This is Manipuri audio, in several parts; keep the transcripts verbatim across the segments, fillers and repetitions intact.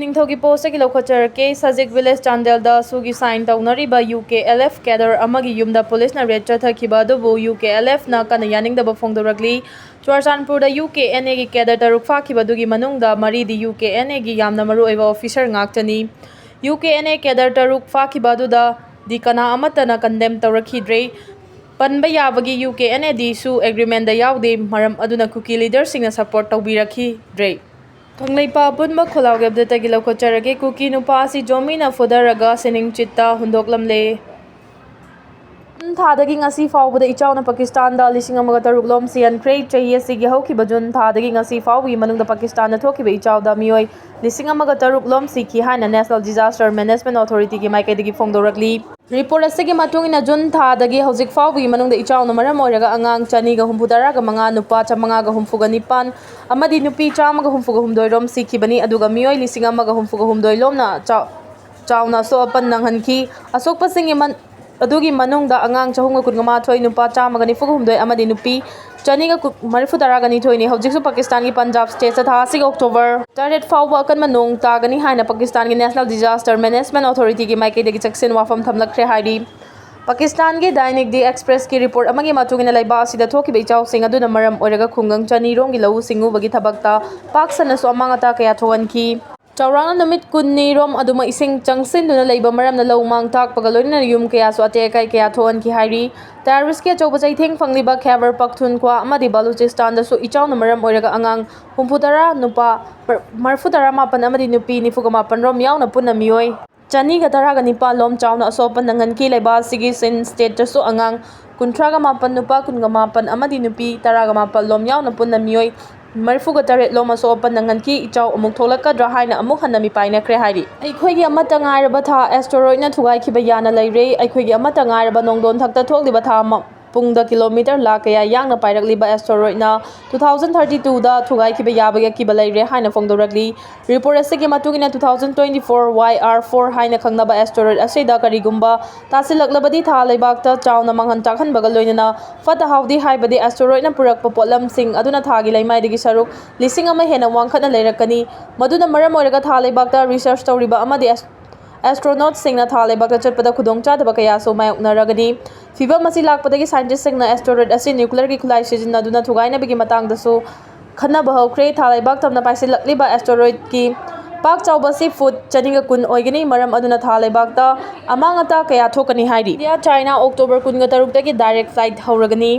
ꯅꯤꯡꯊꯧꯒꯤ ꯄꯣꯁꯇꯒꯤ ꯂꯧꯈꯠꯆꯔꯛꯀꯦ꯫ ꯁꯖꯤꯛ ꯚꯤꯂꯦꯖ ꯆꯥꯟꯗꯦꯜꯗ ꯁꯨꯒꯤ ꯁꯥꯏꯟ ꯇꯧꯅꯔꯤꯕ U K L F cadre ꯑꯃꯒꯤ ꯌꯨꯝꯗ ꯄꯨꯂꯤꯁꯅ ꯔꯦꯗ ꯆꯠꯊꯈꯤꯕ ꯑꯗꯨꯕꯨ ꯌꯨ ꯀꯦ ꯑꯦꯜ ꯑꯦꯐꯅ ꯀꯟꯅ ꯌꯥꯅꯤꯡꯗꯕ ꯐꯣꯡꯗꯣꯔꯛꯂꯤ꯫ ꯆꯨꯔꯆꯥꯟꯄꯨꯔꯗ ꯌꯨ ꯀꯦ ꯑꯦꯟ ꯑꯦꯒꯤ ꯀꯦꯗꯔ ꯇꯔꯨꯛ ꯐꯥꯈꯤꯕ ꯑꯗꯨꯒꯤ ꯃꯅꯨꯡꯗ ꯃꯔꯤꯗꯤ ꯌꯨ ꯀꯦ ꯑꯦꯟ ꯑꯦꯒꯤ ꯌꯥꯝꯅ ꯃꯔꯨꯑꯣꯏꯕ ꯑꯣꯐꯤꯁꯔ ꯉꯥꯛꯇꯅꯤ꯫ U K N A cadre ꯇꯔꯨꯛ ꯐꯥꯈꯤꯕ ꯑꯗꯨꯗꯗꯤ ꯀꯅꯥ ꯑꯃꯠꯇꯅ ꯀꯟꯗꯦꯝ ꯇꯧꯔꯛꯈꯤꯗ꯭ꯔꯦ꯫ ꯄꯟꯕ ꯌꯥꯕꯒꯤ ꯌꯨ ꯀꯦ ꯑꯦꯟ ꯑꯦꯗꯤꯁꯨ ꯑꯦꯒ꯭ꯔꯤꯃꯦꯟꯗ ꯌꯥꯎꯗꯦ, ꯃꯔꯝ ꯑꯗꯨꯅ ꯀꯨꯀꯤ ꯂꯤꯗꯔꯁꯤꯡꯅ ꯁꯄꯣꯔꯠ ꯇꯧꯕꯤꯔꯛꯈꯤꯗ꯭ꯔꯦ꯫ ꯀꯪꯂꯩꯄꯥꯛ ꯑꯄꯨꯟꯕ ꯈꯣꯜꯂꯥꯎꯒꯤ ꯑꯞꯗꯦꯠꯇꯒꯤ ꯂꯧꯈꯠꯆꯔꯒꯦ꯫ ꯀꯨꯀꯤ ꯅꯨꯄꯥ ꯑꯁꯤ ꯖꯣꯃꯤꯅ ꯐꯨꯗꯔꯒ ꯁꯤꯅꯤꯡꯆꯤꯠꯇ ꯍꯨꯟꯗꯣꯛꯂꯝꯂꯦ꯫ ꯖꯨꯟ ꯊꯥꯗꯒꯤ ꯉꯁꯤ ꯐꯥꯎꯕꯗ ꯏꯆꯥꯎꯅ ꯄꯥꯀꯤꯁꯇꯥꯟꯗ ꯂꯤꯁꯤꯡ ꯑꯃꯒ ꯇꯔꯨꯛ ꯂꯣꯝ ꯁꯤꯍꯟꯈ꯭ꯔꯦ꯫ ꯆꯍꯤ ꯑꯁꯤꯒꯤ ꯍꯧꯈꯤꯕ ꯖꯨꯟ ꯊꯥꯗꯒꯤ ꯉꯁꯤ ꯐꯥꯎꯕꯒꯤ ꯃꯅꯨꯡꯗ ꯄꯥꯀꯤꯁꯇꯥꯟꯗ ꯊꯣꯛꯈꯤꯕ ꯏꯆꯥꯎꯗ ꯃꯤꯑꯣꯏ ꯂꯤꯁꯤꯡ ꯑꯃꯒ ꯇꯔꯨꯛ ꯂꯣꯝ ꯁꯤꯈꯤ ꯍꯥꯏꯅ National Disaster Management Authorityꯒꯤ ꯃꯥꯏꯀꯩꯗꯒꯤ ꯐꯣꯡꯗꯣꯔꯛꯂꯤ꯫ ꯔꯤꯄꯣꯔꯠ ꯑꯁꯤꯒꯤ ꯃꯇꯨꯡ ꯏꯟꯅ, ꯖꯨꯟ ꯊꯥꯗꯒꯤ ꯍꯧꯖꯤꯛ ꯐꯥꯎꯕꯒꯤ ꯃꯅꯨꯡꯗ ꯏꯆꯥꯎꯅ ꯃꯔꯝ ꯑꯣꯏꯔꯒ ꯑꯉꯥꯡ ꯆꯅꯤꯒ ꯍꯨꯝꯐꯨ ꯇꯔꯥꯒ ꯃꯉꯥ, ꯅꯨꯄꯥ ꯆꯥꯃꯉꯥꯒ ꯍꯨꯝꯐꯨꯒ ꯅꯤꯄꯥꯟ ꯑꯃꯗꯤ ꯅꯨꯄꯤ ꯆꯥꯝꯃꯒ ꯍꯨꯝꯐꯨꯒ ꯍꯨꯝꯗꯣꯏ ꯔꯣꯝ ꯁꯤꯈꯤꯕꯅꯤ, ꯑꯗꯨꯒ ꯃꯤꯑꯣꯏ ꯂꯤꯁꯤꯡ ꯑꯃꯒ ꯍꯨꯝꯐꯨꯒ ꯍꯨꯝꯗꯣꯏ ꯂꯣꯝꯅ ꯆꯥꯎ-, ꯆꯥꯎꯅ ꯑꯁꯣꯛ ꯑꯄꯟ ꯅꯪꯍꯟꯈꯤ꯫ ꯑꯁꯣꯛꯄꯁꯤꯡꯒꯤ ꯃꯟ-, ꯑꯗꯨꯒꯤ ꯃꯅꯨꯡꯗ ꯑꯉꯥꯡ ꯆꯍꯨꯝꯒ ꯀꯨꯟꯒ ꯃꯥꯊꯣꯏ, ꯅꯨꯄꯥ ꯆꯥꯝꯃꯒ ꯅꯤꯐꯨꯒ ꯍꯨꯝꯗꯣꯏ ꯑꯃꯗꯤ ꯅꯨꯄꯤ ꯆꯅꯤꯒ ꯃꯔꯤꯐꯨ ꯇꯔꯥꯒ ꯅꯤꯊꯣꯏꯅꯤ꯫ ꯍꯧꯖꯤꯛꯁꯨ ꯄꯥꯀꯤꯁꯇꯥꯟꯒꯤ ꯄꯟꯖꯥꯕ ꯁ꯭ꯇꯦꯠꯇ ꯊꯥ ꯑꯁꯤꯒꯤ ꯑꯣꯛꯇꯣꯕꯔ ꯇꯔꯦꯠ ꯐꯥꯎꯕ ꯑꯀꯟꯕ ꯅꯣꯡ ꯇꯥꯒꯅꯤ ꯍꯥꯏꯅ ꯄꯥꯀꯤꯁꯇꯥꯟꯒꯤ National Disaster Management Authorityꯒꯤ ꯃꯥꯏꯀꯩꯗꯒꯤ ꯆꯦꯛꯁꯤꯟ ꯋꯥꯐꯝ ꯊꯝꯂꯛꯈ꯭ꯔꯦ ꯍꯥꯏꯔꯤ꯫ ꯄꯥꯀꯤꯁꯇꯥꯟꯒꯤ ꯗꯥꯏꯅꯤꯛ ꯗꯤ ꯑꯦꯛꯁꯄ꯭ꯔꯦꯁꯀꯤ ꯔꯤꯄꯣꯔꯠ ꯑꯃꯒꯤ ꯃꯇꯨꯡ ꯏꯟꯅ, ꯂꯩꯕꯥꯛ ꯑꯁꯤꯗ ꯊꯣꯛꯈꯤꯕ ꯏꯆꯥꯎꯁꯤꯡ ꯑꯗꯨꯅ ꯃꯔꯝ ꯑꯣꯏꯔꯒ ꯈꯨꯡꯒꯪ ꯆꯅꯤ ꯔꯣꯝꯒꯤ ꯂꯧꯎ ꯁꯤꯡꯎꯕꯒꯤ ꯊꯕꯛꯇ ꯄꯥꯛ ꯁꯟꯅꯁꯨ ꯑꯃꯥꯡ ꯑꯇꯥ ꯀꯌꯥ ꯊꯣꯛꯍꯟꯈꯤ꯫ ꯆꯥꯎꯔꯥꯛꯅ ꯅꯨꯃꯤꯠ ꯀꯨꯟꯅꯤ ꯔꯣꯝ ꯑꯗꯨꯃꯛ ꯏꯁꯤꯡ ꯆꯪꯁꯤꯟꯗꯨꯅ ꯂꯩꯕ ꯃꯔꯝꯅ ꯂꯧ ꯃꯥꯡ ꯇꯥꯛꯄꯒ ꯂꯣꯏꯅꯅ ꯌꯨꯝ ꯀꯌꯥꯁꯨ ꯑꯇꯦꯛ ꯑꯀꯥꯏ ꯀꯌꯥ ꯊꯣꯛꯍꯟꯈꯤ ꯍꯥꯏꯔꯤ꯫ ꯇꯦꯔꯣꯔꯤꯁ꯭ꯠꯀꯤ ꯑꯆꯧꯕ ꯆꯩꯊꯦꯡ ꯐꯪꯂꯤꯕ ꯈꯦꯕꯔ ꯄꯈꯇꯨꯟꯈ꯭ꯋꯥ ꯑꯃꯗꯤ ꯕꯂꯨꯆꯤꯁꯇꯥꯟꯗꯁꯨ ꯏꯆꯥꯎꯅ ꯃꯔꯝ ꯑꯣꯏꯔꯒ ꯑꯉꯥꯡ ꯍꯨꯝꯐꯨ ꯇꯔꯥ, ꯅꯨꯄꯥ ꯃꯔꯤꯐꯨ ꯇꯔꯥ ꯃꯥꯄꯟ ꯑꯃꯗꯤ ꯅꯨꯄꯤ ꯅꯤꯐꯨꯒ ꯃꯥꯄꯟ ꯔꯣꯝ ꯌꯥꯎꯅ ꯄꯨꯟꯅ ꯃꯤꯑꯣꯏ ꯆꯅꯤꯒ ꯇꯔꯥꯒ ꯅꯤꯄꯥꯟ ꯂꯣꯝ ꯆꯥꯎꯅ ꯑꯁꯣꯛ ꯑꯄꯟ ꯅꯪꯍꯟꯈꯤ꯫ ꯂꯩꯕꯥꯛ ꯑꯁꯤꯒꯤ ꯆꯤꯟ ꯁ꯭ꯇꯦꯠꯇꯁꯨ ꯑꯉꯥꯡ ꯀꯨꯟꯊ꯭ꯔꯥꯒ ꯃꯥꯄꯟ, ꯅꯨꯄꯥ ꯀꯨꯟꯒ ꯃꯥꯄꯟ ꯑꯃꯗꯤ ꯅꯨꯄꯤ ꯇꯔꯥꯒ ꯃꯥꯄꯟ ꯂꯣꯝ ꯌꯥꯎꯅ ꯄꯨꯟꯅ ꯃꯤꯑꯣꯏ ꯃꯔꯤꯐꯨꯒ ꯇꯔꯦꯠ ꯂꯣꯝ ꯑꯁꯣꯛ ꯑꯄꯟ ꯅꯪꯍꯟꯈꯤ꯫ ꯏꯆꯥꯎ ꯑꯃꯨꯛ ꯊꯣꯛꯂꯛꯀꯗ꯭ꯔꯥ ꯍꯥꯏꯅ ꯑꯃꯨꯛ ꯍꯟꯅ ꯃꯤꯄꯥꯏꯅꯈ꯭ꯔꯦ ꯍꯥꯏꯔꯤ꯫ ꯑꯩꯈꯣꯏꯒꯤ ꯑꯃꯠꯇ ꯉꯥꯏꯔꯕ ꯊꯥ ꯑꯦꯁꯇꯦꯔꯣꯏꯗꯅ ꯊꯨꯒꯥꯏꯈꯤꯕ ꯌꯥꯅ ꯂꯩꯔꯦ꯫ ꯑꯩꯈꯣꯏꯒꯤ ꯑꯃꯠꯇ ꯉꯥꯏꯔꯕ ꯅꯣꯡꯗꯣꯟ ꯊꯛꯇ ꯊꯣꯛꯂꯤꯕ ꯊꯥ ꯑꯃ ꯄꯨꯡꯗ ꯀꯤꯂꯣꯃꯤꯇꯔ ꯂꯥꯈ ꯀꯌꯥ ꯌꯥꯡꯅ ꯄꯥꯏꯔꯛꯂꯤꯕ ꯑꯦꯁꯇꯦꯔꯣꯏꯗꯅ ꯇꯨ ꯊꯥꯎꯖꯟ ꯊꯥꯔꯇꯤ ꯇꯨꯗ ꯊꯨꯒꯥꯏꯈꯤꯕ ꯌꯥꯕꯒꯤ ꯑꯀꯤꯕ ꯂꯩꯔꯦ ꯍꯥꯏꯅ ꯐꯣꯡꯗꯣꯔꯛꯂꯤ꯫ ꯔꯤꯄꯣꯔꯠ ꯑꯁꯤꯒꯤ ꯃꯇꯨꯡ ꯏꯟꯅ, ꯇꯨ ꯊꯥꯎꯖꯟ ꯇ꯭ꯋꯦꯟꯇꯤ ꯐꯣꯔ ꯋꯥꯏ ꯑꯥꯔ ꯐꯣꯔ ꯍꯥꯏꯅ ꯈꯪꯅꯕ ꯑꯦꯁꯇꯦꯔꯣꯏꯗ ꯑꯁꯤꯗ ꯀꯔꯤꯒꯨꯝꯕ ꯇꯥꯁꯤꯜꯂꯛꯂꯕꯗꯤ, ꯊꯥ ꯂꯩꯕꯥꯛꯇ ꯆꯥꯎꯅ ꯃꯥꯡꯍꯟ ꯇꯥꯛꯍꯟꯕꯒ ꯂꯣꯏꯅꯅ ꯐꯠꯇ ꯍꯥꯎꯗꯤ ꯍꯥꯏꯕꯗꯤ ꯑꯦꯁꯇꯦꯔꯣꯏꯗꯅ ꯄꯨꯔꯛꯄ ꯄꯣꯠꯂꯝꯁꯤꯡ ꯑꯗꯨꯅ ꯊꯥꯒꯤ ꯂꯩꯃꯥꯏꯗꯒꯤ ꯁꯔꯨꯛ ꯂꯤꯁꯤꯡ ꯑꯃ ꯍꯦꯟꯅ ꯋꯥꯡꯈꯠꯅ ꯂꯩꯔꯛꯀꯅꯤ꯫ ꯃꯗꯨꯅ ꯃꯔꯝ ꯑꯣꯏꯔꯒ ꯊꯥ ꯂꯩꯕꯥꯛꯇ ꯔꯤꯁꯔꯆ ꯇꯧꯔꯤꯕ ꯑꯃꯗꯤ ꯑꯦꯁ-, ꯑꯦꯁꯇ꯭ꯔꯣꯅꯣꯠꯁꯤꯡꯅ ꯊꯥ ꯂꯩꯕꯥꯛꯇ ꯆꯠꯄꯗ ꯈꯨꯗꯣꯡꯆꯥꯗꯕ ꯀꯌꯥꯁꯨ ꯃꯥꯌꯣꯛꯅꯔꯒꯅꯤ꯫ ꯐꯤꯚꯝ ꯑꯁꯤ ꯂꯥꯛꯄꯗꯒꯤ ꯁꯥꯏꯟꯇꯤꯁꯁꯤꯡꯅ ꯑꯦꯁꯇꯦꯔꯣꯏꯗ ꯑꯁꯤ ꯅ꯭ꯌꯨꯀ꯭ꯂꯤꯌꯔꯒꯤ ꯈꯨꯠꯂꯥꯏ ꯁꯤꯖꯤꯟꯅꯗꯨꯅ ꯊꯨꯒꯥꯏꯅꯕꯒꯤ ꯃꯇꯥꯡꯗꯁꯨ ꯈꯟꯅꯕ ꯍꯧꯈ꯭ꯔꯦ꯫ ꯊꯥ ꯂꯩꯕꯥꯛ ꯇꯝꯅ ꯄꯥꯏꯁꯤꯜꯂꯛꯂꯤꯕ ꯑꯦꯁꯇꯦꯔꯣꯏꯗꯀꯤ ꯄꯥꯛ ꯆꯥꯎꯕ ꯑꯁꯤ ꯐꯨꯠ ꯆꯅꯤꯒ ꯀꯨꯟ ꯑꯣꯏꯒꯅꯤ, ꯃꯔꯝ ꯑꯗꯨꯅ ꯊꯥ ꯂꯩꯕꯥꯛꯇ ꯑꯃꯥꯡ ꯑꯇꯥ ꯀꯌꯥ ꯊꯣꯛꯀꯅꯤ ꯍꯥꯏꯔꯤ꯫ ꯏꯟꯗꯤꯌꯥ ꯆꯥꯏꯅꯥ ꯑꯣꯛꯇꯣꯕꯔ ꯀꯨꯟꯒ ꯇꯔꯨꯛꯇꯒꯤ ꯗꯥꯏꯔꯦꯛ ꯐ꯭ꯂꯥꯏꯠ ꯍꯧꯔꯒꯅꯤ꯫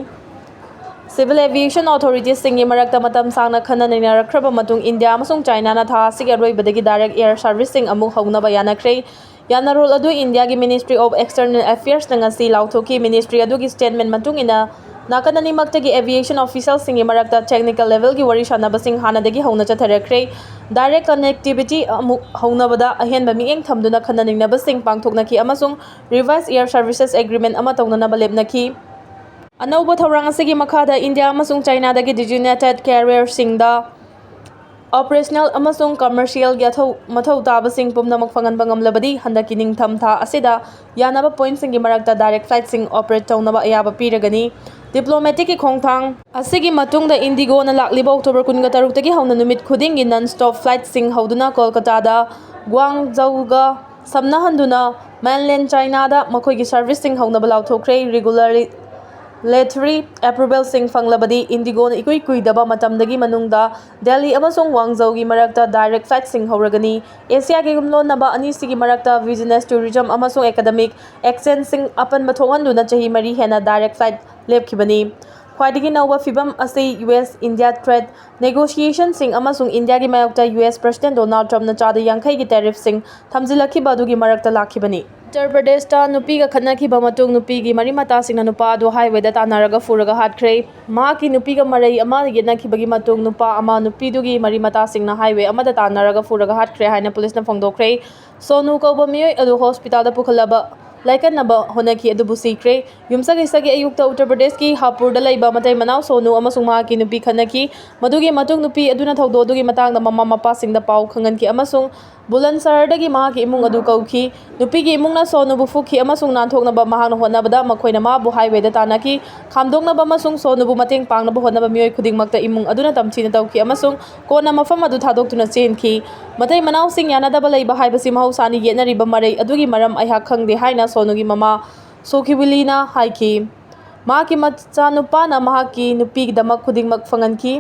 ꯁꯤꯚꯤꯜ ꯑꯦꯚꯤꯌꯦꯁꯟ ꯑꯣꯊꯣꯔꯤꯇꯤꯁꯁꯤꯡꯒꯤ ꯃꯔꯛꯇ ꯃꯇꯝ ꯁꯥꯡꯅ ꯈꯟꯅ ꯅꯩꯅꯔꯛꯈ꯭ꯔꯕ ꯃꯇꯨꯡ, ꯏꯟꯗꯤꯌꯥ ꯑꯃꯁꯨꯡ ꯆꯥꯏꯅꯥꯅ ꯊꯥ ꯑꯁꯤꯒꯤ ꯑꯔꯣꯏꯕꯗ ꯗꯥꯏꯔꯦꯛ ꯑꯦꯌꯔ ꯁꯔꯚꯤꯁꯁꯤꯡ ꯑꯃꯨꯛ ꯍꯧꯅꯕ ꯌꯥꯅꯈ꯭ꯔꯦ꯫ ꯌꯥꯅꯔꯣꯜ ꯑꯗꯨ ꯏꯟꯗꯤꯌꯥꯒꯤ ꯃꯤꯅꯤꯁꯇ꯭ꯔꯤ ꯑꯣꯐ ꯑꯦꯛꯁꯇꯔꯅꯦꯜ ꯑꯦꯐꯤꯌꯔꯁꯅ ꯉꯁꯤ ꯂꯥꯎꯊꯣꯛꯈꯤ꯫ ꯃꯤꯅꯤꯁꯇ꯭ꯔꯤ ꯑꯗꯨꯒꯤ ꯁ꯭ꯇꯦꯠꯃꯦꯟ ꯃꯇꯨꯡ ꯏꯟꯅ, ꯅꯥꯀꯟ ꯑꯅꯤꯃꯛꯇꯒꯤ ꯑꯦꯚꯤꯌꯦꯁꯟ ꯑꯣꯐꯤꯁꯤꯌꯦꯜꯁꯤꯡꯒꯤ ꯃꯔꯛꯇ ꯇꯦꯛꯅꯤꯀꯦꯜ ꯂꯦꯚꯦꯜꯒꯤ ꯋꯥꯔꯤ ꯁꯥꯟꯅꯕꯁꯤꯡ ꯍꯥꯟꯅꯗꯒꯤ ꯍꯧꯅ ꯆꯠꯊꯔꯛꯈ꯭ꯔꯦ꯫ ꯗꯥꯏꯔꯦꯛ ꯀꯅꯦꯛꯇꯤꯚꯤꯇꯤ ꯑꯃꯨꯛ ꯍꯧꯅꯕꯗ ꯑꯍꯦꯟꯕ ꯃꯤꯠꯌꯦꯡ ꯊꯝꯗꯨꯅ ꯈꯟꯅ ꯅꯩꯅꯕꯁꯤꯡ ꯄꯥꯡꯊꯣꯛꯅꯈꯤ ꯑꯃꯁꯨꯡ ꯔꯤꯚꯥꯏꯁ ꯑꯦꯌꯔ ꯁꯔꯚꯤꯁꯦꯁ ꯑꯦꯒ꯭ꯔꯤꯃꯦꯟ ꯑꯃ ꯇꯧꯅꯅꯕ ꯂꯦꯞꯅꯈꯤ꯫ ꯑꯅꯧꯕ ꯊꯧꯔꯥꯡ ꯑꯁꯤꯒꯤ ꯃꯈꯥꯗ ꯏꯟꯗꯤꯌꯥ ꯑꯃꯁꯨꯡ ꯆꯥꯏꯅꯥꯗꯒꯤ ꯗꯤꯖꯤꯒꯅꯦꯇꯦꯗ ꯀꯦꯔꯤꯌꯔꯁꯤꯡꯗ ꯑꯣꯄꯔꯦꯁꯅꯦꯜ ꯑꯃꯁꯨꯡ ꯀꯃꯔꯁꯤꯌꯦꯜꯒꯤ ꯑꯊꯧ-, ꯃꯊꯧ ꯇꯥꯕꯁꯤꯡ ꯄꯨꯝꯅꯃꯛ ꯐꯪꯍꯟꯕ ꯉꯝꯂꯕꯗꯤ, ꯍꯟꯗꯛꯀꯤ ꯅꯤꯡꯊꯝ ꯊꯥ ꯑꯁꯤꯗ ꯌꯥꯅꯕ ꯄꯣꯏꯟꯠꯁꯤꯡꯒꯤ ꯃꯔꯛꯇ ꯗꯥꯏꯔꯦꯛ ꯐ꯭ꯂꯥꯏꯠꯁꯤꯡ ꯑꯣꯄꯔꯦꯠ ꯇꯧꯅꯕ ꯑꯌꯥꯕ ꯄꯤꯔꯒꯅꯤ꯫ ꯗꯤꯄ꯭ꯂꯣꯃꯦꯇꯤꯛꯀꯤ ꯈꯣꯡꯊꯥꯡ ꯑꯁꯤꯒꯤ ꯃꯇꯨꯡꯗ, ꯏꯟꯗꯤꯒꯣꯅ ꯂꯥꯛꯂꯤꯕ ꯑꯣꯛꯇꯣꯕꯔ ꯀꯨꯟꯒ ꯇꯔꯨꯛꯇꯒꯤ ꯍꯧꯅ ꯅꯨꯃꯤꯠ ꯈꯨꯗꯤꯡꯒꯤ ꯅꯟ ꯁ꯭ꯇꯣꯞ ꯐ꯭ꯂꯥꯏꯠꯁꯤꯡ ꯍꯧꯗꯨꯅ ꯀꯣꯜꯀꯇꯥꯗ ꯒ꯭ꯋꯥꯡꯖꯧꯒ ꯁꯝꯅꯍꯟꯗꯨꯅ ꯃꯦꯟꯂꯦꯟ ꯆꯥꯏꯅꯥꯗ ꯃꯈꯣꯏꯒꯤ ꯁꯔꯚꯤꯁꯁꯤꯡ ꯍꯧꯅꯕ ꯂꯥꯎꯊꯣꯛꯈ꯭ꯔꯦ꯫ ꯔꯤꯒꯨꯂꯔꯤ-, ꯂꯦꯇꯔꯤ ꯑꯦꯄ꯭ꯔꯨꯚꯦꯜꯁꯤꯡ ꯐꯪꯂꯕꯗꯤ, ꯏꯟꯗꯤꯒꯣꯅ ꯏꯀꯨꯏ ꯀꯨꯏꯗꯕ ꯃꯇꯝꯗꯒꯤ ꯃꯅꯨꯡꯗ ꯗꯦꯜꯂꯤ ꯑꯃꯁꯨꯡ ꯒ꯭ꯋꯥꯡꯖꯧꯒꯤ ꯃꯔꯛꯇ ꯗꯥꯏꯔꯦꯛ ꯐ꯭ꯂꯥꯏꯠꯁꯤꯡ ꯍꯧꯔꯒꯅꯤ꯫ ꯑꯦꯁꯤꯌꯥꯒꯤ ꯌꯨꯝꯂꯣꯟꯅꯕ ꯑꯅꯤꯁꯤꯒꯤ ꯃꯔꯛꯇ ꯕꯤꯖꯤꯅꯦꯁ, ꯇꯨꯔꯤꯖꯝ ꯑꯃꯁꯨꯡ ꯑꯦꯀꯥꯗꯦꯃꯤꯛ ꯑꯦꯛꯁꯆꯦꯟꯖꯁꯤꯡ ꯑꯄꯟꯕ ꯊꯣꯛꯍꯟꯗꯨꯅ ꯆꯍꯤ ꯃꯔꯤ ꯍꯦꯟꯅ ꯗꯥꯏꯔꯦꯛ ꯐ꯭ꯂꯥꯏꯠ ꯂꯦꯞꯈꯤꯕꯅꯤ꯫ ꯈ꯭ꯋꯥꯏꯗꯒꯤ ꯅꯧꯕ ꯐꯤꯕꯝ ꯑꯁꯤ ꯌꯨ ꯑꯦꯁ ꯏꯟꯗꯤꯌꯥ ꯇ꯭ꯔꯦꯗ ꯅꯦꯒꯣꯁꯤꯌꯦꯁꯟꯁꯤꯡ ꯑꯃꯁꯨꯡ ꯏꯟꯗꯤꯌꯥꯒꯤ ꯃꯥꯌꯣꯛꯇ ꯌꯨ ꯑꯦꯁ ꯄ꯭ꯔꯁꯤꯗꯦꯟꯠ ꯗꯣꯅꯥꯜꯗ ꯇ꯭ꯔꯝꯞꯅ ꯆꯥꯗ ꯌꯥꯡꯈꯩꯒꯤ ꯇꯦꯔꯤꯐꯁꯤꯡ ꯊꯝꯖꯤꯜꯂꯛꯈꯤꯕ ꯑꯗꯨꯒꯤ ꯃꯔꯛꯇ ꯂꯥꯛꯈꯤꯕꯅꯤ꯫ ꯎꯠꯇꯔ ꯄ꯭ꯔꯗꯦꯁꯇ ꯅꯨꯄꯤꯒ ꯈꯠꯅꯈꯤꯕ ꯃꯇꯨꯡ, ꯅꯨꯄꯤꯒꯤ ꯃꯔꯤ ꯃꯇꯥꯁꯤꯡꯅ ꯅꯨꯄꯥ ꯑꯗꯨ ꯍꯥꯏꯋꯦꯗ ꯇꯥꯟꯅꯔꯒ ꯐꯨꯔꯒ ꯍꯥꯠꯈ꯭ꯔꯦ꯫ ꯃꯍꯥꯛꯀꯤ ꯅꯨꯄꯤꯒ ꯃꯔꯩ ꯑꯃ ꯌꯦꯠꯅꯈꯤꯕꯒꯤ ꯃꯇꯨꯡ, ꯅꯨꯄꯥ ꯑꯃ ꯅꯨꯄꯤꯗꯨꯒꯤ ꯃꯔꯤ ꯃꯇꯥꯁꯤꯡꯅ ꯍꯥꯏꯋꯦ ꯑꯃꯗ ꯇꯥꯟꯅꯔꯒ ꯐꯨꯔꯒ ꯍꯥꯠꯈ꯭ꯔꯦ ꯍꯥꯏꯅ ꯄꯨꯂꯤꯁꯅ ꯐꯣꯡꯗꯣꯛꯈ꯭ꯔꯦ꯫ ꯁꯣꯅꯨ ꯀꯧꯕ ꯃꯤꯑꯣꯏ ꯑꯗꯨ ꯍꯣꯁꯄꯤꯇꯥꯜꯗ ꯄꯨꯈꯠꯂꯕ ꯂꯥꯏꯀꯠꯅꯕ ꯍꯣꯠꯅꯈꯤ, ꯑꯗꯨꯕꯨ ꯁꯤꯈ꯭ꯔꯦ꯫ ꯌꯨꯝꯁꯀꯩꯁꯒꯤ ꯑꯌꯨꯛꯇ ꯎꯠꯇꯔ ꯄ꯭ꯔꯗꯦꯁꯀꯤ ꯍꯥꯄꯨꯔꯗ ꯂꯩꯕ ꯃꯇꯩ ꯃꯅꯥꯎ ꯁꯣꯅꯨ ꯑꯃꯁꯨꯡ ꯃꯍꯥꯛꯀꯤ ꯅꯨꯄꯤ ꯈꯠꯅꯈꯤ꯫ ꯃꯗꯨꯒꯤ ꯃꯇꯨꯡ ꯅꯨꯄꯤ ꯑꯗꯨꯅ ꯊꯧꯗꯣꯛ ꯑꯗꯨꯒꯤ ꯃꯇꯥꯡꯗ ꯃꯃꯥ ꯃꯄꯥꯁꯤꯡꯗ ꯄꯥꯎ ꯈꯪꯍꯟꯈꯤ ꯑꯃꯁꯨꯡ ꯕꯨꯂꯟꯁꯍꯔꯗꯒꯤ ꯃꯍꯥꯛꯀꯤ ꯏꯃꯨꯡ ꯑꯗꯨ ꯀꯧꯈꯤ꯫ ꯅꯨꯄꯤꯒꯤ ꯏꯃꯨꯡꯅ ꯁꯣꯅꯨꯕꯨ ꯐꯨꯈꯤ ꯑꯃꯁꯨꯡ ꯅꯥꯟꯊꯣꯛꯅꯕ ꯃꯍꯥꯛꯅ ꯍꯣꯠꯅꯕꯗ ꯃꯈꯣꯏꯅ ꯃꯥꯕꯨ ꯍꯥꯏꯋꯦꯗ ꯇꯥꯟꯅꯈꯤ꯫ ꯈꯥꯝꯗꯣꯛꯅꯕ ꯑꯃꯁꯨꯡ ꯁꯣꯅꯨꯕꯨ ꯃꯇꯦꯡ ꯄꯥꯡꯅꯕ ꯍꯣꯠꯅꯕ ꯃꯤꯑꯣꯏ ꯈꯨꯗꯤꯡꯃꯛꯇ ꯏꯃꯨꯡ ꯑꯗꯨꯅ ꯇꯝꯊꯤꯅ ꯇꯧꯈꯤ ꯑꯃꯁꯨꯡ ꯀꯣꯟꯅ ꯃꯐꯝ ꯑꯗꯨ ꯊꯥꯗꯣꯛꯇꯨꯅ ꯆꯦꯟꯈꯤ꯫ ꯃꯇꯩ ꯃꯅꯥꯎꯁꯤꯡ ꯌꯥꯅꯗꯕ ꯂꯩꯕ ꯍꯥꯏꯕꯁꯤ ꯃꯍꯧꯁꯥꯅꯤ, ꯌꯦꯠꯅꯔꯤꯕ ꯃꯔꯩ ꯑꯗꯨꯒꯤ ꯃꯔꯝ ꯑꯩꯍꯥꯛ ꯈꯪꯗꯦ ꯍꯥꯏꯅ ꯁꯣꯅꯨꯒꯤ ꯃꯃꯥ ꯁꯣꯈꯤꯕꯤꯂꯤꯅ ꯍꯥꯏꯈꯤ꯫ ꯃꯍꯥꯛꯀꯤ ꯃꯆꯥꯅꯨꯄꯥꯅ ꯃꯍꯥꯛꯀꯤ ꯅꯨꯄꯤꯒꯤꯗꯃꯛ ꯈꯨꯗꯤꯡꯃꯛ ꯐꯪꯍꯟꯈꯤ꯫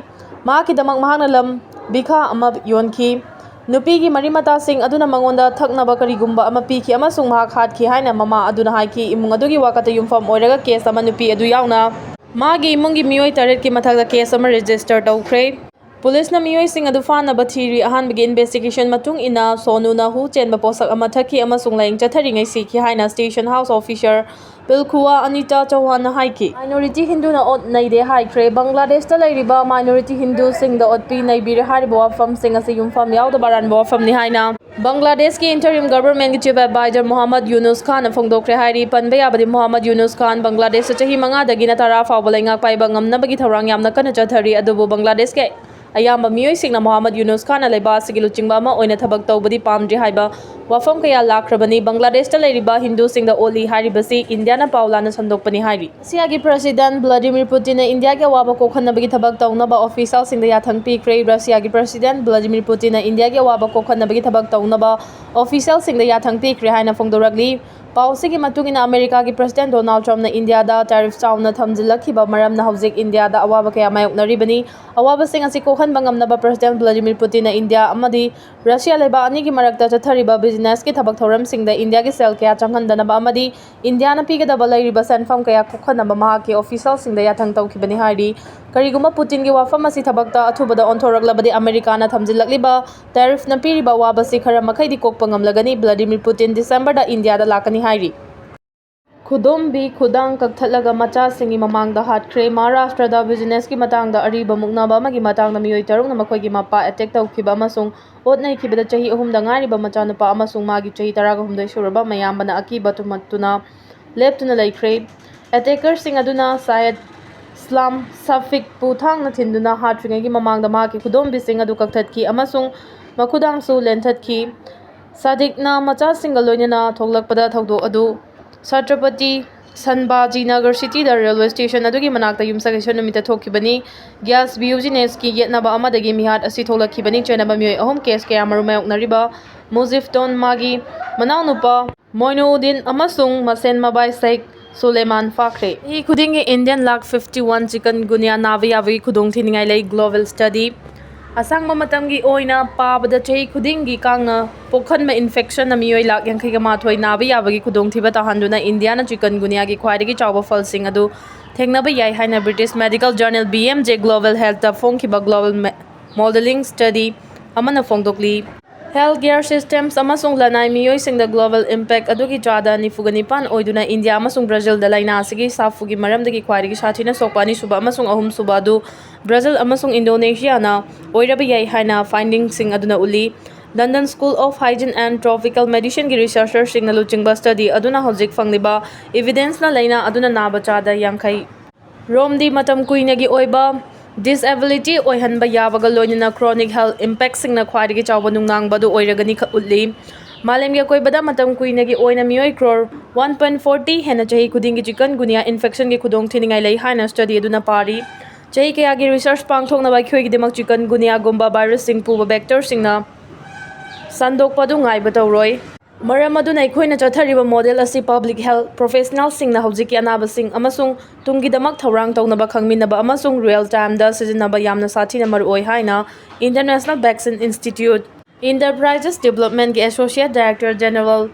ꯃꯍꯥꯛꯀꯤꯗꯃꯛ ꯃꯍꯥꯛꯅ ꯂꯝ ꯕꯤꯈꯥ ꯑꯃ ꯌꯣꯟꯈꯤ꯫ ꯅꯨꯄꯤꯒꯤ ꯃꯔꯤ ꯃꯇꯥꯁꯤꯡ ꯑꯗꯨꯅ ꯃꯉꯣꯟꯗ ꯊꯛꯅꯕ ꯀꯔꯤꯒꯨꯝꯕ ꯑꯃ ꯄꯤꯈꯤ ꯑꯃꯁꯨꯡ ꯃꯍꯥꯛ ꯍꯥꯠꯈꯤ ꯍꯥꯏꯅ ꯃꯃꯥ ꯑꯗꯨꯅ ꯍꯥꯏꯈꯤ꯫ ꯏꯃꯨꯡ ꯑꯗꯨꯒꯤ ꯋꯥꯀꯠꯇ ꯌꯨꯝꯐꯝ ꯑꯣꯏꯔꯒ ꯀꯦꯁ ꯑꯃ ꯅꯨꯄꯤ ꯑꯗꯨ ꯌꯥꯎꯅ ꯃꯥꯒꯤ ꯏꯃꯨꯡꯒꯤ ꯃꯤꯑꯣꯏ ꯇꯔꯦꯠꯀꯤ ꯃꯊꯛꯇ ꯀꯦꯁ ꯑꯃ ꯔꯦꯖꯤꯁꯇꯔ ꯇꯧꯈ꯭ꯔꯦ꯫ ꯄꯨꯂꯤꯁꯅ ꯃꯤꯑꯣꯏꯁꯤꯡ ꯑꯗꯨ ꯐꯥꯅꯕ ꯊꯤꯔꯤ꯫ ꯑꯍꯥꯟꯕꯒꯤ ꯏꯟꯚꯦꯁꯇꯤꯒꯦꯁꯟ ꯃꯇꯨꯡ ꯏꯟꯅ ꯁꯣꯅꯨꯅ ꯍꯨ ꯆꯦꯟꯕ ꯄꯣꯠꯁꯛ ꯑꯃ ꯊꯛꯈꯤ ꯑꯃꯁꯨꯡ ꯂꯥꯌꯦꯡ ꯆꯠꯊꯔꯤꯉꯩ ꯁꯤꯈꯤ ꯍꯥꯏꯅ ꯁ꯭ꯇꯦꯁꯟ ꯍꯥꯎꯁ ꯑꯣꯐꯤꯁꯔ ꯄꯤꯜꯈꯨꯋꯥ ꯑꯅꯤꯇꯥ ꯆꯧꯍꯥꯟꯅ ꯍꯥꯏꯈꯤ꯫ ꯃꯥꯏꯅꯣꯔꯤꯇꯤ ꯍꯤꯟꯗꯨꯅ ꯑꯣꯠ ꯅꯩꯗꯦ ꯍꯥꯏꯈ꯭ꯔꯦ꯫ ꯕꯪꯒ꯭ꯂꯥꯗꯦꯁꯇ ꯂꯩꯔꯤꯕ ꯃꯥꯏꯅꯣꯔꯤꯇꯤ ꯍꯤꯟꯗꯨꯁꯤꯡꯗ ꯑꯣꯠꯄꯤ ꯅꯩꯕꯤꯔꯦ ꯍꯥꯏꯔꯤꯕ ꯋꯥꯐꯝꯁꯤꯡ ꯑꯁꯤ ꯌꯨꯝꯐꯝ ꯌꯥꯎꯗꯕ ꯑꯔꯥꯟꯕ ꯋꯥꯐꯝꯅꯤ ꯍꯥꯏꯅ ꯕꯪꯒ꯭ꯂꯥꯗꯦꯁꯀꯤ ꯏꯟꯇꯔꯤꯝ ꯒꯚꯔꯟꯃꯦꯟꯠꯀꯤ ꯆꯤꯐ ꯑꯦꯗꯚꯥꯏꯖꯔ ꯃꯣꯍꯝꯃꯗ ꯌꯨꯅꯨꯁ ꯈꯥꯟꯅ ꯐꯣꯡꯗꯣꯛꯈ꯭ꯔꯦ ꯍꯥꯏꯔꯤ꯫ ꯄꯟꯕ ꯌꯥꯕꯗꯤ ꯃꯣꯍꯝꯃꯗ ꯌꯨꯅꯨꯁ ꯈꯥꯟ ꯕꯪꯒ꯭ꯂꯥꯗꯦꯁꯇ ꯆꯍꯤ ꯃꯉꯥꯗꯒꯤꯅ ꯇꯔꯥ ꯐꯥꯎꯕ ꯂꯩꯉꯥꯛ ꯄꯥꯏꯕ ꯉꯝꯅꯕꯒꯤ ꯊꯧꯔꯥꯡ ꯌꯥꯝꯅ ꯀꯟꯅ ꯆꯠꯊꯔꯤ, ꯑꯗꯨꯕꯨ ꯕꯪꯒ꯭ꯂꯥꯗꯦꯁꯀꯤ ꯑꯌꯥꯝꯕ ꯃꯤꯑꯣꯏꯁꯤꯡꯅ ꯃꯣꯍꯝꯃꯗ ꯌꯨꯅꯨꯁ ꯈꯥꯟꯅ ꯂꯩꯕꯥꯛ ꯑꯁꯤꯒꯤ ꯂꯨꯆꯤꯡꯕ ꯑꯃ ꯑꯣꯏꯅ ꯊꯕꯛ ꯇꯧꯕꯗꯤ ꯄꯥꯝꯗ꯭ꯔꯤ ꯍꯥꯏꯕ ꯋꯥꯐꯝ ꯀꯌꯥ ꯂꯥꯛꯈ꯭ꯔꯕꯅꯤ꯫ ꯕꯪꯒ꯭ꯂꯥꯗꯦꯁꯇ ꯂꯩꯔꯤꯕ ꯍꯤꯟꯗꯨꯁꯤꯡꯗ ꯑꯣꯠꯂꯤ ꯍꯥꯏꯔꯤꯕꯁꯤ ꯏꯟꯗꯤꯌꯥꯅ ꯄꯥꯎ ꯂꯥꯟꯅ ꯁꯟꯗꯣꯛꯄꯅꯤ ꯍꯥꯏꯔꯤ꯫ ꯔꯁꯤꯌꯥꯒꯤ ꯄ꯭ꯔꯁꯤꯗꯦꯟꯠ ꯚ꯭ꯂꯥꯗꯤꯃꯤꯔ ꯄꯨꯇꯤꯟꯅ ꯏꯟꯗꯤꯌꯥꯒꯤ ꯑꯋꯥꯕ ꯀꯣꯛꯍꯟꯅꯕꯒꯤ ꯊꯕꯛ ꯇꯧꯅꯕ ꯑꯣꯐꯤꯁꯤꯌꯦꯜꯁꯤꯡꯗ ꯌꯥꯊꯪ ꯄꯤꯈ꯭ꯔꯦ꯫ ꯔꯁꯤꯌꯥꯒꯤ ꯄ꯭ꯔꯁꯤꯗꯦꯟꯠ ꯚ꯭ꯂꯥꯗꯤꯃꯤꯔ ꯄꯨꯇꯤꯟꯅ ꯏꯟꯗꯤꯌꯥꯒꯤ ꯑꯋꯥꯕ ꯀꯣꯛꯍꯟꯅꯕꯒꯤ ꯊꯕꯛ ꯇꯧꯅꯕ ꯑꯣꯐꯤꯁꯤꯌꯦꯜꯁꯤꯡꯗ ꯌꯥꯊꯪ ꯄꯤꯈ꯭ꯔꯦ ꯍꯥꯏꯅ ꯐꯣꯡꯗꯣꯔꯛꯂꯤ꯫ ꯄꯥꯎꯁꯤꯒꯤ ꯃꯇꯨꯡ ꯏꯟꯅ, ꯑꯃꯦꯔꯤꯀꯥꯒꯤ ꯄ꯭ꯔꯁꯤꯗꯦꯟꯠ ꯗꯣꯅꯥꯜꯗ ꯇ꯭ꯔꯝꯞꯅ ꯏꯟꯗꯤꯌꯥꯗ ꯇꯦꯔꯤꯐ ꯆꯥꯎꯅ ꯊꯝꯖꯤꯜꯂꯛꯈꯤꯕ ꯃꯔꯝꯅ ꯍꯧꯖꯤꯛ ꯏꯟꯗꯤꯌꯥꯗ ꯑꯋꯥꯕ ꯀꯌꯥ ꯃꯥꯌꯣꯛꯅꯔꯤꯕꯅꯤ꯫ ꯑꯋꯥꯕꯁꯤꯡ ꯑꯁꯤ ꯀꯣꯛꯍꯟꯕ ꯉꯝꯅꯕ ꯄ꯭ꯔꯁꯤꯗꯦꯟꯠ ꯚ꯭ꯂꯥꯗꯤꯃꯤꯔ ꯄꯨꯇꯤꯟꯅ ꯏꯟꯗꯤꯌꯥ ꯑꯃꯗꯤ ꯔꯁꯤꯌꯥ ꯂꯩꯕꯥꯛ ꯑꯅꯤꯒꯤ ꯃꯔꯛꯇ ꯆꯠꯊꯔꯤꯕ ꯕꯤꯖꯤꯅꯦꯁꯀꯤ ꯊꯕꯛ ꯊꯧꯔꯝꯁꯤꯡꯗ ꯏꯟꯗꯤꯌꯥꯒꯤ ꯁꯦꯜ ꯀꯌꯥ ꯆꯪꯍꯟꯗꯅꯕ ꯑꯃꯗꯤ ꯏꯟꯗꯤꯌꯥꯅ ꯄꯤꯒꯗꯕ ꯂꯩꯔꯤꯕ ꯁꯦꯟꯐꯝ ꯀꯌꯥ ꯀꯣꯛꯍꯟꯅꯕ ꯃꯍꯥꯛꯀꯤ ꯑꯣꯐꯤꯁꯤꯌꯦꯜꯁꯤꯡꯗ ꯌꯥꯊꯪ ꯇꯧꯈꯤꯕꯅꯤ ꯍꯥꯏꯔꯤ꯫ ꯀꯔꯤꯒꯨꯝꯕ ꯄꯨꯇꯤꯟꯒꯤ ꯋꯥꯐꯝ ꯑꯁꯤ ꯊꯕꯛꯇ ꯑꯊꯨꯕꯗ ꯑꯣꯟꯊꯣꯔꯛꯂꯕꯗꯤ, ꯑꯃꯦꯔꯤꯀꯥꯅ ꯊꯝꯖꯤꯜꯂꯛꯂꯤꯕ ꯇꯦꯔꯤꯐꯅ ꯄꯤꯔꯤꯕ ꯑꯋꯥꯕꯁꯤ ꯈꯔ ꯃꯈꯩꯗꯤ ꯀꯣꯛꯄ ꯉꯝꯂꯒꯅꯤ꯫ ꯚ꯭ꯂꯥꯗꯤꯃꯤꯔ ꯄꯨꯇꯤꯟ ꯗꯤꯁꯦꯝꯕꯔꯗ ꯏꯟꯗꯤꯌꯥꯗ ꯂꯥꯛꯀꯅꯤ ꯍꯥꯏꯔꯤ꯫ ꯈꯨꯗꯣꯝꯕꯤ ꯈꯨꯗꯥꯡ ꯀꯛꯊꯠꯂꯒ ꯃꯆꯥꯁꯤꯡꯒꯤ ꯃꯃꯥꯡꯗ ꯍꯥꯠꯈ꯭ꯔꯦ꯫ ꯃꯍꯥꯔꯥꯁꯇ꯭ꯔꯗ ꯕꯤꯖꯤꯅꯦꯁꯀꯤ ꯃꯇꯥꯡꯗ ꯑꯔꯤꯕ ꯃꯨꯛꯅꯕ ꯑꯃꯒꯤ ꯃꯇꯥꯡꯗ ꯃꯤꯑꯣꯏ ꯇꯔꯨꯛꯅ ꯃꯈꯣꯏꯒꯤ ꯃꯄꯥ ꯑꯦꯇꯦꯛ ꯇꯧꯈꯤꯕ ꯑꯃꯁꯨꯡ ꯑꯣꯠ ꯅꯩꯈꯤꯕꯗ ꯆꯍꯤ ꯑꯍꯨꯝꯗ ꯉꯥꯏꯔꯤꯕ ꯃꯆꯥꯅꯨꯄꯥ ꯑꯃꯁꯨꯡ ꯃꯥꯒꯤ ꯆꯍꯤ ꯇꯔꯥꯒ ꯍꯨꯝꯗꯣꯏ ꯁꯨꯔꯕ ꯃꯌꯥꯝꯕꯅ ꯑꯀꯤꯕ ꯇꯨꯝꯍꯠꯇꯨꯅ ꯂꯦꯞꯇꯨꯅ ꯂꯩꯈ꯭ꯔꯦ꯫ ꯑꯦꯇꯦꯀꯔꯁꯤꯡ ꯑꯗꯨꯅ ꯁꯥꯌꯦꯗ ꯏꯁꯂꯥꯝ ꯁꯥꯐꯤꯛꯄꯨ ꯊꯥꯡꯅ ꯊꯤꯟꯗꯨꯅ ꯍꯥꯠꯇ꯭ꯔꯤꯉꯩꯒꯤ ꯃꯃꯥꯡꯗ ꯃꯍꯥꯛꯀꯤ ꯈꯨꯗꯣꯝꯕꯤꯁꯤꯡ ꯑꯗꯨ ꯀꯛꯊꯠꯈꯤ ꯑꯃꯁꯨꯡ ꯃꯈꯨꯗꯥꯡꯁꯨ ꯂꯦꯟꯊꯠꯈꯤ꯫ ꯁꯥꯗꯤꯛꯅ ꯃꯆꯥꯁꯤꯡꯒ ꯂꯣꯏꯅꯅ ꯊꯣꯛꯂꯛꯄꯗ ꯊꯧꯗꯣꯛ ꯑꯗꯨ ꯁꯥꯇ꯭ꯔꯄꯇꯤ ꯁꯟꯕꯥꯖꯤ ꯅꯒꯔ ꯁꯤꯇꯤꯗ ꯔꯦꯜꯋꯦ ꯁ꯭ꯇꯦꯁꯟ ꯑꯗꯨꯒꯤ ꯃꯅꯥꯛꯇ ꯌꯨꯝꯁꯀꯩꯁ ꯅꯨꯃꯤꯠꯇ ꯊꯣꯛꯈꯤꯕꯅꯤ꯫ ꯒ꯭ꯌꯥꯁ ꯕꯤꯌꯨꯖꯤꯅꯦꯁꯀꯤ ꯌꯦꯠꯅꯕ ꯑꯃꯗꯒꯤ ꯃꯤꯍꯥꯠ ꯑꯁꯤ ꯊꯣꯛꯂꯛꯈꯤꯕꯅꯤ꯫ ꯆꯦꯟꯅꯕ ꯃꯤꯑꯣꯏ ꯑꯍꯨꯝ ꯀꯦꯁ ꯀꯌꯥꯃꯔꯨꯝ ꯃꯥꯌꯣꯛꯅꯔꯤꯕ ꯃꯨꯖꯤꯐꯇꯣꯟ, ꯃꯥꯒꯤ ꯃꯅꯥꯎꯅꯨꯄꯥ ꯃꯣꯏꯅꯨꯗꯤꯟ ꯑꯃꯁꯨꯡ ꯃꯁꯦꯟ ꯃꯕꯥꯏ ꯁꯦꯈ ꯁꯨꯂꯦꯃꯥꯟ ꯐꯥꯈ꯭ꯔꯦ꯫ ꯆꯍꯤ ꯈꯨꯗꯤꯡꯒꯤ ꯏꯟꯗꯤꯌꯟ ꯂꯥꯈ ꯐꯤꯐꯇꯤ ꯋꯥꯟ ꯆꯤꯀꯟꯒꯨꯅꯤꯌꯥ ꯅꯥꯕ ꯌꯥꯕꯒꯤ ꯈꯨꯗꯣꯡꯊꯤꯅꯤꯡꯉꯥꯏ ꯂꯩ꯫ Global study. ꯑꯁꯥꯡꯕ ꯃꯇꯝꯒꯤ ꯑꯣꯏꯅ ꯄꯥꯕꯗ ꯆꯍꯤ ꯈꯨꯗꯤꯡꯒꯤ ꯀꯥꯡꯅ ꯄꯣꯛꯍꯟꯕ ꯏꯟꯐꯦꯛꯁꯟꯅ ꯃꯤꯑꯣꯏ ꯂꯥꯈ ꯌꯥꯡꯈꯩꯒ ꯃꯥꯊꯣꯏ ꯅꯥꯕ ꯌꯥꯕꯒꯤ ꯈꯨꯗꯣꯡꯊꯤꯕ ꯇꯥꯍꯟꯗꯨꯅ ꯏꯟꯗꯤꯌꯥꯅ ꯆꯤꯀꯟꯒꯨꯅꯤꯌꯥꯒꯤ ꯈ꯭ꯋꯥꯏꯗꯒꯤ ꯆꯥꯎꯕ ꯐꯜꯁꯤꯡ ꯑꯗꯨ ꯊꯦꯡꯅꯕ ꯌꯥꯏ ꯍꯥꯏꯅ British medical journal B M J global ꯍꯦꯜꯊꯇ ꯐꯣꯡꯈꯤꯕ ꯒ꯭ꯂꯣꯕꯦꯜ ꯃꯦ-, ꯃꯣꯗꯦꯂꯤꯡ ꯁ꯭ꯇꯗꯤ ꯑꯃꯅ ꯐꯣꯡꯗꯣꯛꯂꯤ꯫ ꯍꯦꯜꯊ ꯀꯦꯌꯔ ꯁꯤꯁꯇꯦꯝꯁ ꯑꯃꯁꯨꯡ ꯂꯅꯥꯏ ꯃꯤꯑꯣꯏꯁꯤꯡꯗ ꯒ꯭ꯂꯣꯕꯦꯜ ꯏꯝꯄꯦꯛ ꯑꯗꯨꯒꯤ ꯆꯥꯗ ꯅꯤꯐꯨꯒ ꯅꯤꯄꯥꯟ ꯑꯣꯏꯗꯨꯅ ꯏꯟꯗꯤꯌꯥ ꯑꯃꯁꯨꯡ ꯕ꯭ꯔꯥꯖꯤꯜꯗ ꯂꯥꯏꯅꯥ ꯑꯁꯤꯒꯤ ꯁꯥꯐꯨꯒꯤ ꯃꯔꯝꯗꯒꯤ ꯈ꯭ꯋꯥꯏꯗꯒꯤ ꯁꯥꯊꯤꯅ ꯁꯣꯛꯄ ꯑꯅꯤꯁꯨꯕ ꯑꯃꯁꯨꯡ ꯑꯍꯨꯝꯁꯨꯕ ꯑꯗꯨ ꯕ꯭ꯔꯥꯖꯤꯜ ꯑꯃꯁꯨꯡ ꯏꯟꯗꯣꯅꯦꯁꯤꯌꯥꯅ ꯑꯣꯏꯔꯕ ꯌꯥꯏ ꯍꯥꯏꯅ ꯐꯥꯏꯟꯗꯤꯡꯁꯤꯡ ꯑꯗꯨꯅ ꯎꯠꯂꯤ꯫ London School of Hygiene and Tropical Medicineꯒꯤ ꯔꯤꯁꯔꯆꯔꯁꯤꯡꯅ ꯂꯨꯆꯤꯡꯕ ꯁ꯭ꯇꯗꯤ ꯑꯗꯨꯅ ꯍꯧꯖꯤꯛ ꯐꯪꯂꯤꯕ ꯏꯚꯤꯗꯦꯟꯁꯅ ꯂꯥꯏꯅꯥ ꯑꯗꯨꯅ ꯅꯥꯕ ꯆꯥꯗ ꯌꯥꯡꯈꯩ ꯔꯣꯝꯗꯤ ꯃꯇꯝ ꯀꯨꯏꯅꯒꯤ ꯑꯣꯏꯕ ꯗꯤꯁꯑꯦꯕꯤꯂꯤꯇꯤ ꯑꯣꯏꯍꯟꯕ ꯌꯥꯕꯒ ꯂꯣꯏꯅꯅ ꯀ꯭ꯔꯣꯅꯤꯛ ꯍꯦꯜꯊ ꯏꯝꯄꯦꯛꯁꯤꯡꯅ ꯈ꯭ꯋꯥꯏꯗꯒꯤ ꯆꯥꯎꯕ ꯅꯨꯡꯅꯥꯡꯕ ꯑꯗꯨ ꯑꯣꯏꯔꯒꯅꯤ ꯈ-, ꯎꯠꯂꯤ꯫ ꯃꯥꯂꯦꯝꯒꯤ ꯑꯀꯣꯏꯕꯗ ꯃꯇꯝ ꯀꯨꯏꯅꯒꯤ ꯑꯣꯏꯅ ꯃꯤꯑꯣꯏ ꯀ꯭ꯔꯣꯔ ꯋꯥꯟ ꯄꯣꯏꯟ ꯐꯣꯔꯇꯤ ꯍꯦꯟꯅ ꯆꯍꯤ ꯈꯨꯗꯤꯡꯒꯤ ꯆꯤꯀꯟꯒꯨꯅꯤꯌꯥ ꯏꯟꯐꯦꯛꯁꯟꯒꯤ ꯈꯨꯗꯣꯡꯊꯤꯅꯤꯡꯉꯥꯏ ꯂꯩ ꯍꯥꯏꯅ ꯁ꯭ꯇꯗꯤ ꯑꯗꯨꯅ ꯄꯥꯔꯤ꯫ ꯆꯍꯤ ꯀꯌꯥꯒꯤ ꯔꯤꯁꯔꯆ ꯄꯥꯡꯊꯣꯛꯅꯕ ꯑꯩꯈꯣꯏꯒꯤꯗꯃꯛ ꯆꯤꯀꯟꯒꯨꯅꯤꯌꯥꯒꯨꯝꯕ ꯚꯥꯏꯔꯁꯁꯤꯡ ꯄꯨꯕ ꯚꯦꯛꯇꯔꯁꯤꯡꯅ ꯁꯟꯗꯣꯛꯄ ꯑꯗꯨ ꯉꯥꯏꯕ ꯇꯧꯔꯣꯏ꯫ ꯃꯔꯝ ꯑꯗꯨꯅ ꯑꯩꯈꯣꯏꯅ ꯆꯠꯊꯔꯤꯕ ꯃꯣꯗꯦꯜ ꯑꯁꯤ ꯄꯕ꯭ꯂꯤꯛ ꯍꯦꯜꯊ ꯄ꯭ꯔꯣꯐꯦꯁꯅꯦꯜꯁꯤꯡꯅ ꯍꯧꯖꯤꯛꯀꯤ ꯑꯅꯥꯕꯁꯤꯡ ꯑꯃꯁꯨꯡ ꯇꯨꯡꯒꯤꯗꯃꯛ ꯊꯧꯔꯥꯡ ꯇꯧꯅꯕ ꯈꯪꯃꯤꯟꯅꯕ ꯑꯃꯁꯨꯡ ꯔꯤꯌꯦꯜ ꯇꯥꯏꯝꯗ ꯁꯤꯖꯤꯟꯅꯕ ꯌꯥꯝꯅ ꯁꯥꯊꯤꯅ ꯃꯔꯨꯑꯣꯏ ꯍꯥꯏꯅ International Vaccine Institute Enterprises Developmentꯀꯤ Associate Director General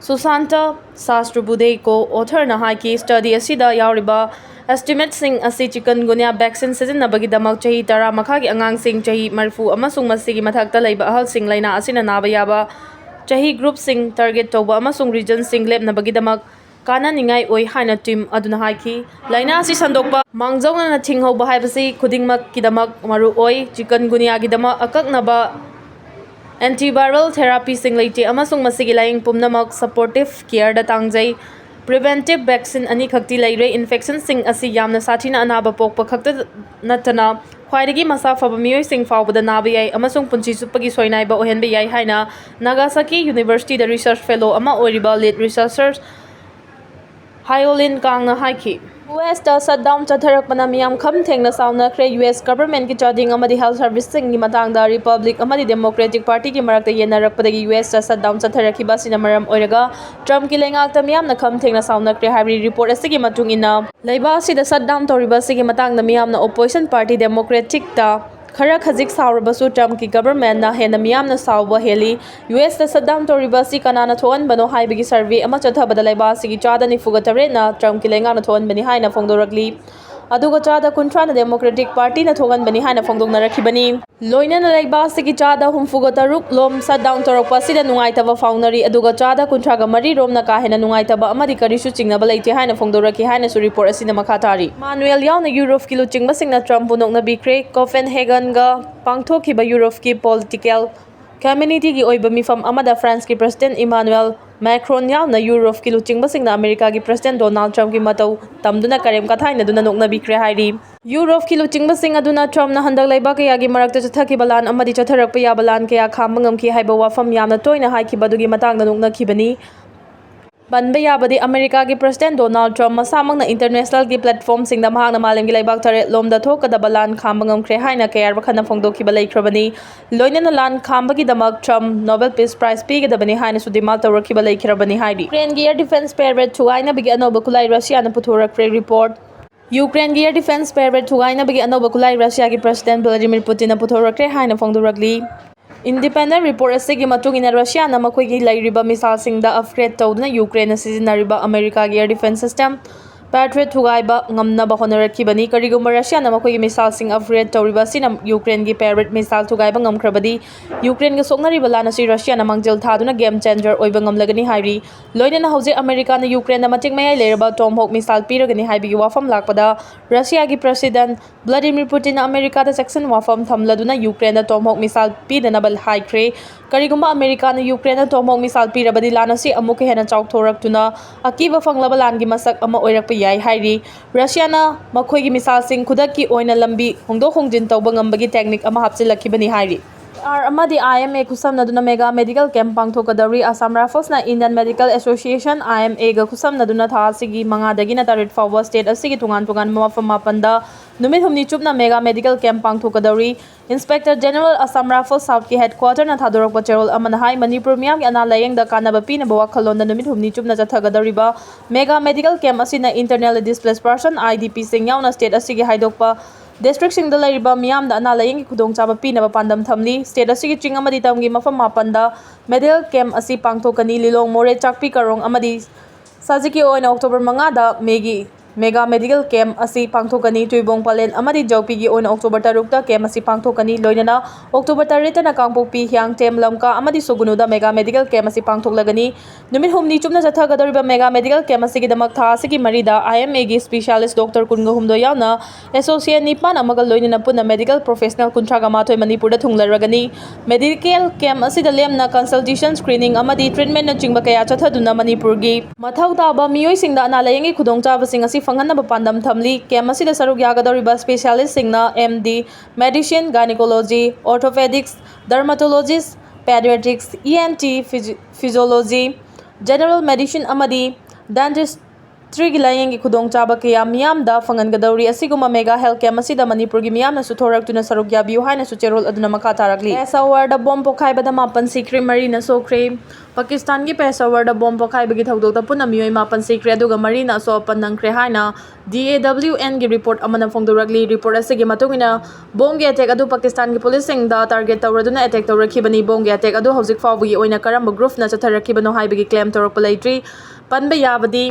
ꯁꯨꯁꯥꯟꯇ ꯁꯥꯁꯇ꯭ꯔꯕꯨꯗꯦ, ꯀꯣ ꯑꯣꯊꯔꯅ ꯍꯥꯏꯈꯤ꯫ ꯁ꯭ꯇꯗꯤ ꯑꯁꯤꯗ ꯌꯥꯎꯔꯤꯕ ꯑꯦꯁꯇꯤꯃꯦꯠꯁꯤꯡ ꯑꯁꯤ ꯆꯤꯀꯟꯒꯨꯅꯤꯌꯥ ꯚꯦꯛꯁꯤꯟ ꯁꯤꯖꯤꯟꯅꯕꯒꯤꯗꯃꯛ ꯆꯍꯤ ꯇꯔꯥ ꯃꯈꯥꯒꯤ ꯑꯉꯥꯡꯁꯤꯡ, ꯆꯍꯤ ꯃꯔꯤꯐꯨ ꯑꯃꯁꯨꯡ ꯃꯁꯤꯒꯤ ꯃꯊꯛꯇ ꯂꯩꯕ ꯑꯍꯜꯁꯤꯡ, ꯂꯥꯏꯅꯥ ꯑꯁꯤꯅ ꯅꯥꯕ ꯌꯥꯕ ꯆꯍꯤ ꯒ꯭ꯔꯨꯞꯁꯤꯡ ꯇꯥꯔꯒꯦꯠ ꯇꯧꯕ ꯑꯃꯁꯨꯡ ꯔꯤꯖꯟꯁꯤꯡ ꯂꯦꯞꯅꯕꯒꯤꯗꯃꯛ ꯀꯥꯟꯅꯅꯤꯡꯉꯥꯏ ꯑꯣꯏ ꯍꯥꯏꯅ ꯇꯤꯝ ꯑꯗꯨꯅ ꯍꯥꯏꯈꯤ꯫ ꯂꯥꯏꯅꯥ ꯑꯁꯤ ꯁꯟꯗꯣꯛꯄ ꯃꯥꯡꯖꯧꯅꯅ ꯊꯤꯡꯍꯧꯕ ꯍꯥꯏꯕꯁꯤ ꯈꯨꯗꯤꯡꯃꯛꯀꯤꯗꯃꯛ ꯃꯔꯨ ꯑꯣꯏ꯫ ꯆꯤꯀꯟꯒꯨꯅꯤꯌꯥꯒꯤꯗꯃꯛ ꯑꯀꯛꯅꯕ antiviral therapyꯁꯤꯡ ꯂꯩꯇꯦ ꯑꯃꯁꯨꯡ ꯃꯁꯤꯒꯤ ꯂꯥꯏꯌꯦꯡ ꯄꯨꯝꯅꯃꯛ supportive careꯗ ꯇꯥꯡꯖꯩ꯫ Preventive vaccine ꯑꯅꯤꯈꯛꯇꯤ ꯂꯩꯔꯦ꯫ Infectionꯁꯤꯡ ꯑꯁꯤ ꯌꯥꯝꯅ ꯁꯥꯊꯤꯅ ꯑꯅꯥꯕ ꯄꯣꯛꯄ ꯈꯛꯇ ꯅꯠꯇꯅ ꯈ꯭ꯋꯥꯏꯗꯒꯤ ꯃꯁꯥ ꯐꯕ ꯃꯤꯑꯣꯏꯁꯤꯡ ꯐꯥꯎꯕꯗ ꯅꯥꯕ ꯌꯥꯏ ꯑꯃꯁꯨꯡ ꯄꯨꯟꯁꯤ ꯆꯨꯞꯄꯒꯤ ꯁꯣꯏꯅꯥꯏꯕ ꯑꯣꯏꯍꯟꯕ ꯌꯥꯏ ꯍꯥꯏꯅ ꯅꯥꯒꯥꯁꯥꯀꯤ ꯌꯨꯅꯤꯚꯔꯁꯤꯇꯤꯗ research fellow ꯑꯃ ꯑꯣꯏꯔꯤꯕ lead researcher ꯍꯥꯏꯑꯣꯂꯤꯟ ꯀꯥꯡꯅ ꯍꯥꯏꯈꯤ꯫ ꯌꯨ ꯑꯦꯁꯇ shutdown ꯆꯠꯊꯔꯛꯄꯅ ꯃꯤꯌꯥꯝ ꯈꯝ ꯊꯦꯡꯅ ꯁꯥꯎꯅꯈ꯭ꯔꯦ꯫ ꯌꯨ ꯑꯦꯁ governmentꯀꯤ ꯆꯥꯗꯤꯡ ꯑꯃꯗꯤ health servicesꯁꯤꯡꯒꯤ ꯃꯇꯥꯡꯗ Republic ꯑꯃꯗꯤ Democratic Partyꯒꯤ ꯃꯔꯛꯇ ꯌꯦꯟꯅꯔꯛꯄꯗꯒꯤ ꯌꯨ ꯑꯦꯁꯇ shutdown ꯆꯠꯊꯔꯛꯈꯤꯕ ꯑꯁꯤꯅ ꯃꯔꯝ ꯑꯣꯏꯔꯒ Trumpꯀꯤ ꯂꯩꯉꯥꯛꯇ ꯃꯤꯌꯥꯝꯅ ꯈꯝ ꯊꯦꯡꯅ ꯁꯥꯎꯅꯈ꯭ꯔꯦ ꯍꯥꯏꯕꯗꯤ report ꯑꯁꯤꯒꯤ ꯃꯇꯨꯡ ꯏꯟꯅ ꯂꯩꯕꯥꯛ ꯑꯁꯤꯗ shutdown ꯇꯧꯔꯤꯕ ꯑꯁꯤꯒꯤ ꯃꯇꯥꯡꯗ ꯃꯤꯌꯥꯝꯅ opposition party Democraticꯇ ꯈꯔ ꯈꯖꯤꯛ ꯁꯥꯎꯔꯕꯁꯨ Trumpꯀꯤ governmentꯅ ꯍꯦꯟꯅ ꯃꯤꯌꯥꯝꯅ ꯁꯥꯎꯕ ꯍꯦꯜꯂꯤ꯫ ꯌꯨ ꯑꯦꯁꯇ shutdown ꯇꯧꯔꯤꯕ ꯑꯁꯤ ꯀꯅꯥꯅ ꯊꯣꯛꯍꯟꯕꯅꯣ ꯍꯥꯏꯕꯒꯤ survey ꯑꯃ ꯆꯠꯊꯕꯗ ꯂꯩꯕꯥꯛ ꯑꯁꯤꯒꯤ ꯆꯥꯗ ꯅꯤꯐꯨꯒ ꯇꯔꯦꯠꯅ Trumpꯀꯤ ꯂꯩꯉꯥꯛꯅ ꯊꯣꯛꯍꯟꯕꯅꯤ ꯍꯥꯏꯅ ꯐꯣꯡꯗꯣꯔꯛꯂꯤ꯫ ꯑꯗꯨꯒ ꯆꯥꯗ ꯀꯨꯟꯊ꯭ꯔꯥꯅ Democratic Partyꯅ ꯊꯣꯛꯍꯟꯕꯅꯤ ꯍꯥꯏꯅ ꯐꯣꯡꯗꯣꯛꯅꯔꯛꯈꯤꯕꯅꯤ꯫ ꯂꯣꯏꯅꯅ ꯂꯩꯕꯥꯛ ꯑꯁꯤꯒꯤ ꯆꯥꯗ ꯍꯨꯝꯐꯨꯒ ꯇꯔꯨꯛ ꯂꯣꯝ shutdown ꯇꯧꯔꯛꯄ ꯑꯁꯤꯗ ꯅꯨꯡꯉꯥꯏꯇꯕ ꯐꯥꯎꯅꯔꯤ, ꯑꯗꯨꯒ ꯆꯥꯗ ꯀꯨꯟꯊ꯭ꯔꯥꯒ ꯃꯔꯤ ꯔꯣꯝꯅ ꯀꯥ ꯍꯦꯟꯅ ꯅꯨꯡꯉꯥꯏꯇꯕ ꯑꯃꯗꯤ ꯀꯔꯤꯁꯨ ꯆꯤꯡꯅꯕ ꯂꯩꯇꯦ ꯍꯥꯏꯅꯁꯨ report ꯑꯁꯤꯅ ꯃꯈꯥ ꯇꯥꯔꯤ꯫ ꯏꯃꯥꯅꯨꯑꯦꯜ ꯌꯥꯎꯅ ꯌꯨꯔꯣꯞꯀꯤ ꯂꯨꯆꯤꯡꯕꯁꯤꯡꯅ Trumpꯄꯨ ꯅꯣꯛꯅꯕꯤꯈ꯭ꯔꯦ꯫ Copenhagenꯒ ꯄꯥꯡꯊꯣꯛꯈꯤꯕ ꯌꯨꯔꯣꯞꯀꯤ political communityꯒꯤ ꯑꯣꯏꯕ ꯃꯤꯐꯝ ꯑꯃꯗ Franceꯀꯤ President Emmanuel Macron ꯌꯥꯎꯅ ꯌꯨꯔꯣꯞꯀꯤ ꯂꯨꯆꯤꯡꯕꯁꯤꯡꯅ ꯑꯃꯦꯔꯤꯀꯥꯒꯤ President Donald Trumpꯀꯤ ꯃꯇꯧ ꯇꯝꯗꯨꯅ ꯀꯔꯦꯝ ꯀꯊꯥꯏꯅꯗꯨꯅ ꯅꯣꯛꯅꯕꯤꯈ꯭ꯔꯦ ꯍꯥꯏꯔꯤ꯫ ꯌꯨꯔꯣꯞꯀꯤ ꯂꯨꯆꯤꯡꯕꯁꯤꯡ ꯑꯗꯨꯅ Trumpꯅ ꯍꯟꯗꯛ ꯂꯩꯕꯥꯛ ꯀꯌꯥꯒꯤ ꯃꯔꯛꯇ ꯆꯠꯊꯈꯤꯕ ꯂꯥꯟ ꯑꯃꯗꯤ ꯆꯠꯊꯔꯛꯄ ꯌꯥꯕ ꯂꯥꯟ ꯀꯌꯥ ꯈꯥꯝꯕ ꯉꯝꯈꯤ ꯍꯥꯏꯕ ꯋꯥꯐꯝ ꯌꯥꯝꯅ ꯇꯣꯏꯅ ꯍꯥꯏꯈꯤꯕ ꯑꯗꯨꯒꯤ ꯃꯇꯥꯡꯗ ꯅꯣꯛꯅꯈꯤꯕꯅꯤ꯫ ꯄꯟꯕ ꯌꯥꯕꯗꯤ, ꯑꯃꯦꯔꯤꯀꯥꯒꯤ President Donald Trump ꯃꯁꯥꯃꯛꯅ internationalꯒꯤ platformꯁꯤꯡꯗ ꯃꯍꯥꯛꯅ ꯃꯥꯂꯦꯝꯒꯤ ꯂꯩꯕꯥꯛ ꯇꯔꯦꯠ ꯂꯣꯝꯗ ꯊꯣꯛꯀꯗꯕ ꯂꯥꯟ ꯈꯥꯝꯕ ꯉꯝꯈ꯭ꯔꯦ ꯍꯥꯏꯅ ꯀꯌꯥꯔꯛ ꯍꯟꯅ ꯐꯣꯡꯗꯣꯛꯈꯤꯕ ꯂꯩꯈ꯭ꯔꯕꯅꯤ꯫ ꯂꯣꯏꯅꯅ ꯂꯥꯟ ꯈꯥꯝꯕꯒꯤꯗꯃꯛ Trump Nobel Peace Prize ꯄꯤꯒꯗꯕꯅꯤ ꯍꯥꯏꯅꯁꯨ demand ꯇꯧꯔꯛꯈꯤꯕ ꯂꯩꯈ꯭ꯔꯕꯅꯤ ꯍꯥꯏꯔꯤ꯫ Ukraineꯒꯤ air defense parade ꯊꯨꯒꯥꯏꯅꯕꯒꯤ ꯑꯅꯧꯕ ꯈꯨꯠꯂꯥꯏ Russiaꯅ ꯄꯨꯊꯣꯔꯛꯈ꯭ꯔꯦ꯫ Report꯫ Ukraineꯒꯤ air defense parade ꯊꯨꯒꯥꯏꯅꯕꯒꯤ ꯑꯅꯧꯕ ꯈꯨꯠꯂꯥꯏ Russiaꯒꯤ President Vladimir Putinꯅ ꯄꯨꯊꯣꯔꯛꯈ꯭ꯔꯦ ꯍꯥꯏꯅ ꯐꯣꯡꯗꯣꯔꯛꯂꯤ꯫ Independent report ꯑꯁꯤꯒꯤ ꯃꯇꯨꯡ ꯏꯟꯅ, Russiaꯅ ꯃꯈꯣꯏꯒꯤ ꯂꯩꯔꯤꯕ missileꯁꯤꯡꯗ upgrade ꯇꯧꯗꯨꯅ Ukraineꯅ ꯁꯤꯖꯤꯟꯅꯔꯤꯕ ꯑꯃꯦꯔꯤꯀꯥꯒꯤ air defense system Patriot ꯊꯨꯒꯥꯏꯕ ꯉꯝꯅꯕ ꯍꯣꯠꯅꯔꯛꯈꯤꯕꯅꯤ꯫ ꯀꯔꯤꯒꯨꯝꯕ ꯔꯁꯤꯌꯥꯅ ꯃꯈꯣꯏꯒꯤ ꯃꯤꯁꯥꯏꯜꯁꯤꯡ ꯑꯞꯒ꯭ꯔꯦꯗ ꯇꯧꯔꯤꯕ ꯑꯁꯤꯅ ꯌꯨꯀ꯭ꯔꯦꯟꯒꯤ Patriot ꯃꯤꯁꯥꯏꯜ ꯊꯨꯒꯥꯏꯕ ꯉꯝꯈ꯭ꯔꯕꯗꯤ, ꯌꯨꯀ꯭ꯔꯦꯟꯒ ꯁꯣꯛꯅꯔꯤꯕ ꯂꯥꯟ ꯑꯁꯤ ꯔꯁꯤꯌꯥꯅ ꯃꯥꯡꯖꯤꯜ ꯊꯥꯗꯨꯅ game changer ꯑꯣꯏꯕ ꯉꯝꯂꯒꯅꯤ ꯍꯥꯏꯔꯤ꯫ ꯂꯣꯏꯅꯅ ꯍꯧꯖꯤꯛ ꯑꯃꯦꯔꯤꯀꯥꯅ ꯌꯨꯀ꯭ꯔꯦꯟꯗ ꯃꯇꯤꯛ ꯃꯌꯥꯏ ꯂꯩꯔꯕ Tomahawk ꯃꯤꯁꯥꯏꯜ ꯄꯤꯔꯒꯅꯤ ꯍꯥꯏꯕꯒꯤ ꯋꯥꯐꯝ ꯂꯥꯛꯄꯗ, ꯔꯁꯤꯌꯥꯒꯤ President Vladimir Putin ꯑꯃꯦꯔꯤꯀꯥꯗ ꯆꯦꯛꯁꯤꯟ ꯋꯥꯐꯝ ꯊꯝꯂꯗꯨꯅ ꯌꯨꯀ꯭ꯔꯦꯟꯗ Tomahawk ꯃꯤꯁꯥꯏꯜ ꯄꯤꯗꯅꯕ ꯍꯥꯏꯈ꯭ꯔꯦ꯫ ꯀꯔꯤꯒꯨꯝꯕ ꯑꯃꯦꯔꯤꯀꯥꯅ ꯌꯨꯀ꯭ꯔꯦꯟꯗ Tomahawk ꯃꯤꯁꯥꯏꯜ ꯄꯤꯔꯕꯗꯤ, ꯂꯥꯟ ꯑꯁꯤ ꯑꯃꯨꯛꯀ ꯍꯦꯟꯅ ꯆꯥꯎꯊꯣꯔꯛꯇꯨꯅ ꯑꯀꯤꯕ ꯐꯪꯂꯕ ꯂꯥꯟꯒꯤ ꯃꯁꯛ ꯑꯃ ꯑꯣꯏꯔꯛꯄ ꯌꯥꯏ ꯍꯥꯏꯔꯤ꯫ ꯔꯁꯤꯌꯥꯅ ꯃꯈꯣꯏꯒꯤ ꯃꯤꯁꯥꯏꯜꯁꯤꯡ ꯈꯨꯗꯛꯀꯤ ꯑꯣꯏꯅ ꯂꯝꯕꯤ ꯍꯣꯡꯗꯣꯛ ꯍꯣꯡꯖꯤꯟ ꯇꯧꯕ ꯉꯝꯕꯒꯤ technique ꯑꯃ ꯍꯥꯞꯆꯤꯜꯂꯛꯈꯤꯕꯅꯤ ꯍꯥꯏꯔꯤ꯫ ꯑꯥꯔ ꯑꯃꯗꯤ I M A ꯈꯨꯠꯁꯝꯅꯗꯨꯅ mega medical camp ꯄꯥꯡꯊꯣꯛꯀꯗꯧꯔꯤ꯫ Assam Riflesꯅ Indian Medical Association, I M Aꯒ ꯈꯨꯠꯁꯝꯅꯗꯨꯅ ꯊꯥ ꯑꯁꯤꯒꯤ ꯃꯉꯥꯗꯒꯤꯅ ꯇꯔꯦꯠ ꯐꯥꯎꯕ state ꯑꯁꯤꯒꯤ ꯇꯣꯉꯥꯟ ꯇꯣꯉꯥꯟꯕ ꯃꯐꯝ ꯃꯥꯄꯟꯗ ꯅꯨꯃꯤꯠ ꯍꯨꯝꯅꯤ ꯆꯨꯞꯅ mega medical camp ꯄꯥꯡꯊꯣꯛꯀꯗꯧꯔꯤ꯫ Inspector General Assam Rifles Southꯀꯤ headquarterꯅ ꯊꯥꯗꯣꯔꯛꯄ ꯆꯦꯔꯣꯜ ꯑꯃꯅ ꯍꯥꯏ, ꯃꯅꯤꯄꯨꯔ ꯃꯤꯌꯥꯝꯒꯤ ꯑꯅꯥ ꯂꯥꯌꯦꯡꯗ ꯀꯥꯟꯅꯕ ꯄꯤꯅꯕ ꯋꯥꯈꯜꯂꯣꯟꯗ ꯅꯨꯃꯤꯠ ꯍꯨꯝꯅꯤ ꯆꯨꯞꯅ ꯆꯠꯊꯒꯗꯧꯔꯤꯕ mega medical camp ꯑꯁꯤꯅ internally displaced person, I D Pꯁꯤꯡ ꯌꯥꯎꯅ state ꯑꯁꯤꯒꯤ ꯍꯥꯏꯗꯣꯛꯄ districtꯁꯤꯡꯗ ꯂꯩꯔꯤꯕ ꯃꯤꯌꯥꯝꯗ ꯑꯅꯥ ꯂꯥꯌꯦꯡꯒꯤ ꯈꯨꯗꯣꯡꯆꯥꯕ ꯄꯤꯅꯕ ꯄꯥꯟꯗꯝ ꯊꯝꯂꯤ꯫ State ꯑꯁꯤꯒꯤ ꯆꯤꯡ ꯑꯃꯗꯤ ꯇꯝꯒꯤ ꯃꯐꯝ ꯃꯥꯄꯟꯗ medical camp ꯑꯁꯤ ꯄꯥꯡꯊꯣꯛꯀꯅꯤ꯫ ꯂꯤꯂꯣꯡ, ꯃꯣꯔꯦ, ꯆꯥꯛꯄꯤ, ꯀꯥꯔꯣꯡ ꯑꯃꯗꯤ ꯁꯖꯤꯛꯀꯤ ꯑꯣꯏꯅ October ꯃꯉꯥꯗ ꯃꯦꯒꯤ mega medical camp ꯑꯁꯤ ꯄꯥꯡꯊꯣꯛꯀꯅꯤ꯫ ꯇꯨꯏꯕꯣꯡ ꯄꯂꯦꯟ ꯑꯃꯗꯤ ꯖꯧꯄꯤꯒꯤ ꯑꯣꯏꯅ October ꯇꯔꯨꯛꯇ camp ꯑꯁꯤ ꯄꯥꯡꯊꯣꯛꯀꯅꯤ꯫ ꯂꯣꯏꯅꯅ October ꯇꯔꯦꯠꯇꯅ ꯀꯥꯡꯄꯣꯛꯄꯤ, ꯍꯤꯌꯥꯡꯊꯦꯝ, ꯂꯝꯀꯥ ꯑꯃꯗꯤ ꯁꯨꯒꯨꯅꯨꯗ mega medical camp ꯑꯁꯤ ꯄꯥꯡꯊꯣꯛꯂꯒꯅꯤ꯫ ꯅꯨꯃꯤꯠ ꯍꯨꯝꯅꯤ ꯆꯨꯞꯅ ꯆꯠꯊꯒꯗꯧꯔꯤꯕ mega medical camp ꯑꯁꯤꯒꯤꯗꯃꯛ ꯊꯥ ꯑꯁꯤꯒꯤ ꯃꯔꯤꯗ I M Aꯒꯤ specialist doctor ꯀꯨꯟꯒ ꯍꯨꯝꯗꯣꯏ ꯌꯥꯎꯅ associate ꯅꯤꯄꯥꯟ ꯑꯃꯒ ꯂꯣꯏꯅꯅ ꯄꯨꯟꯅ medical professional ꯀꯨꯟꯊ꯭ꯔꯥꯒ ꯃꯥꯊꯣꯏ ꯃꯅꯤꯄꯨꯔꯗ ꯊꯨꯡꯂꯔꯒꯅꯤ꯫ Medical camp ꯑꯁꯤꯗ ꯂꯦꯝꯅ consultation, screening ꯑꯃꯗꯤ treatmentꯅꯆꯤꯡꯕ ꯀꯌꯥ ꯆꯠꯊꯗꯨꯅ ꯃꯅꯤꯄꯨꯔꯒꯤ ꯃꯊꯧ ꯇꯥꯕ ꯃꯤꯑꯣꯏꯁꯤꯡꯗ ꯑꯅꯥ ꯂꯥꯌꯦꯡꯒꯤ ꯈꯨꯗꯣꯡꯆꯥꯕꯁꯤꯡ ꯑꯁꯤ ꯐꯪꯍꯟꯅꯕ ꯄꯥꯟꯗꯝ ꯊꯝꯂꯤ꯫ Camp ꯑꯁꯤꯗ ꯁꯔꯨꯛ ꯌꯥꯒꯗꯧꯔꯤꯕ specialistꯁꯤꯡꯅ M D, medicine, gynecology, orthopedics, dermatologist, pediatrics, E N T, physi-, physiology, general medicine ꯑꯃꯗꯤ dentistryꯒꯤ ꯂꯥꯌꯦꯡꯒꯤ ꯈꯨꯗꯣꯡꯆꯥꯕ ꯀꯌꯥ ꯃꯤꯌꯥꯝꯗ ꯐꯪꯍꯟꯒꯗꯧꯔꯤ꯫ ꯑꯁꯤꯒꯨꯝꯕ mega health camp ꯑꯁꯤꯗ ꯃꯅꯤꯄꯨꯔꯒꯤ ꯃꯤꯌꯥꯝꯅꯁꯨ ꯊꯣꯔꯛꯇꯨꯅ ꯁꯔꯨꯛ ꯌꯥꯕꯤꯌꯨ ꯍꯥꯏꯅꯁꯨ ꯆꯦꯔꯣꯜ ꯑꯗꯨꯅ ꯃꯈꯥ ꯇꯥꯔꯛꯂꯤ꯫ ꯄꯦꯁꯥꯋꯔꯗ bomb ꯄꯣꯈꯥꯏꯕꯗ ꯃꯥꯄꯟ ꯁꯤꯈ꯭ꯔꯦ, ꯃꯔꯤꯅ ꯁꯣꯛꯈ꯭ꯔꯦ꯫ ꯄꯥꯀꯤꯁꯇꯥꯟꯒꯤ ꯄꯦꯁꯥꯋꯔꯗ bomb ꯄꯣꯈꯥꯏꯕꯒꯤ ꯊꯧꯗꯣꯛꯇ ꯄꯨꯟꯅ ꯃꯤꯑꯣꯏ ꯃꯥꯄꯟ ꯁꯤꯈ꯭ꯔꯦ, ꯑꯗꯨꯒ ꯃꯔꯤꯅ ꯑꯁꯣꯛ ꯑꯄꯟ ꯅꯪꯈ꯭ꯔꯦ ꯍꯥꯏꯅ D A W Nꯒꯤ report ꯑꯃꯅ ꯐꯣꯡꯗꯣꯔꯛꯂꯤ꯫ Report ꯑꯁꯤꯒꯤ ꯃꯇꯨꯡ ꯏꯟꯅ, bombꯒꯤ attack ꯑꯗꯨ ꯄꯥꯀꯤꯁꯇꯥꯟꯒꯤ ꯄꯨꯂꯤꯁꯁꯤꯡꯗ target ꯇꯧꯔꯗꯨꯅ attack ꯇꯧꯔꯛꯈꯤꯕꯅꯤ꯫ Bombꯒꯤ attack ꯑꯗꯨ ꯍꯧꯖꯤꯛ ꯐꯥꯎꯕꯒꯤ ꯑꯣꯏꯅ ꯀꯔꯝꯕ groupꯅ ꯆꯠꯊꯔꯛꯈꯤꯕꯅꯣ ꯍꯥꯏꯕꯒꯤ claim ꯇꯧꯔꯛꯄ ꯂꯩꯇ꯭ꯔꯤ꯫ ꯄꯟꯕ ꯌꯥꯕꯗꯤ,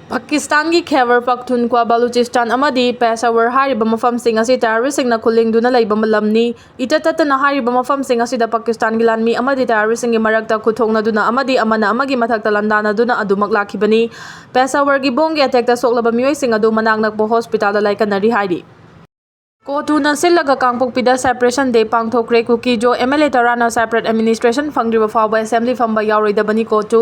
ꯄꯥꯀꯤꯁꯇꯥꯟꯒꯤ ꯈꯦꯕꯔ ꯄꯈꯇꯨꯟꯈ꯭ꯋꯥ, ꯕꯂꯨꯆꯤꯁꯇꯥꯟ ꯑꯃꯗꯤ ꯄꯦꯁꯥꯋꯔ ꯍꯥꯏꯔꯤꯕ ꯃꯐꯝꯁꯤꯡ ꯑꯁꯤ ꯇꯦꯔꯣꯔꯤꯁꯁꯤꯡꯅ ꯈꯨꯜꯂꯤꯡꯗꯨꯅ ꯂꯩꯕ ꯂꯝꯅꯤ꯫ ꯏꯇꯠ ꯇꯠꯇꯅ ꯍꯥꯏꯔꯤꯕ ꯃꯐꯝꯁꯤꯡ ꯑꯁꯤꯗ ꯄꯥꯀꯤꯁꯇꯥꯟꯒꯤ ꯂꯥꯟꯃꯤ ꯑꯃꯗꯤ ꯇꯦꯔꯣꯔꯤꯁꯁꯤꯡꯒꯤ ꯃꯔꯛꯇ ꯈꯨꯠꯊꯣꯛꯅꯗꯨꯅ ꯑꯃꯗꯤ ꯑꯃꯅ ꯑꯃꯒꯤ ꯃꯊꯛꯇ ꯂꯥꯟꯗꯥꯅꯗꯨꯅ ꯑꯗꯨꯃꯛ ꯂꯥꯛꯈꯤꯕꯅꯤ꯫ ꯄꯦꯁꯥꯋꯔꯒꯤ ꯕꯣꯝꯒꯤ ꯑꯦꯇꯦꯛꯇ ꯁꯣꯛꯂꯕ ꯃꯤꯑꯣꯏꯁꯤꯡ ꯑꯗꯨ ꯃꯅꯥꯛ ꯅꯛꯄ ꯍꯣꯁꯄꯤꯇꯥꯜꯗ ꯂꯥꯏꯀꯠꯅꯔꯤ ꯍꯥꯏꯔꯤ꯫ ꯀꯣꯇꯨꯅ ꯁꯤꯜꯂꯒ ꯀꯥꯡꯄꯣꯛꯄꯤꯗ ꯁꯦꯄꯔꯦꯁꯟ ꯗꯦ ꯄꯥꯡꯊꯣꯛꯈ꯭ꯔꯦ꯫ ꯀꯨꯀꯤꯖꯣ ꯑꯦꯝ ꯑꯦꯜ ꯑꯦ ꯇꯔꯥꯅ ꯁꯦꯄꯔꯦꯠ ꯑꯦꯗꯃꯤꯅꯤꯁꯇ꯭ꯔꯦꯁꯟ ꯐꯪꯗ꯭ꯔꯤꯕ ꯐꯥꯎꯕ ꯑꯦꯁꯦꯝꯕ꯭ꯂꯤ ꯐꯝꯕ ꯌꯥꯎꯔꯣꯏꯗꯕꯅꯤ꯫ COTU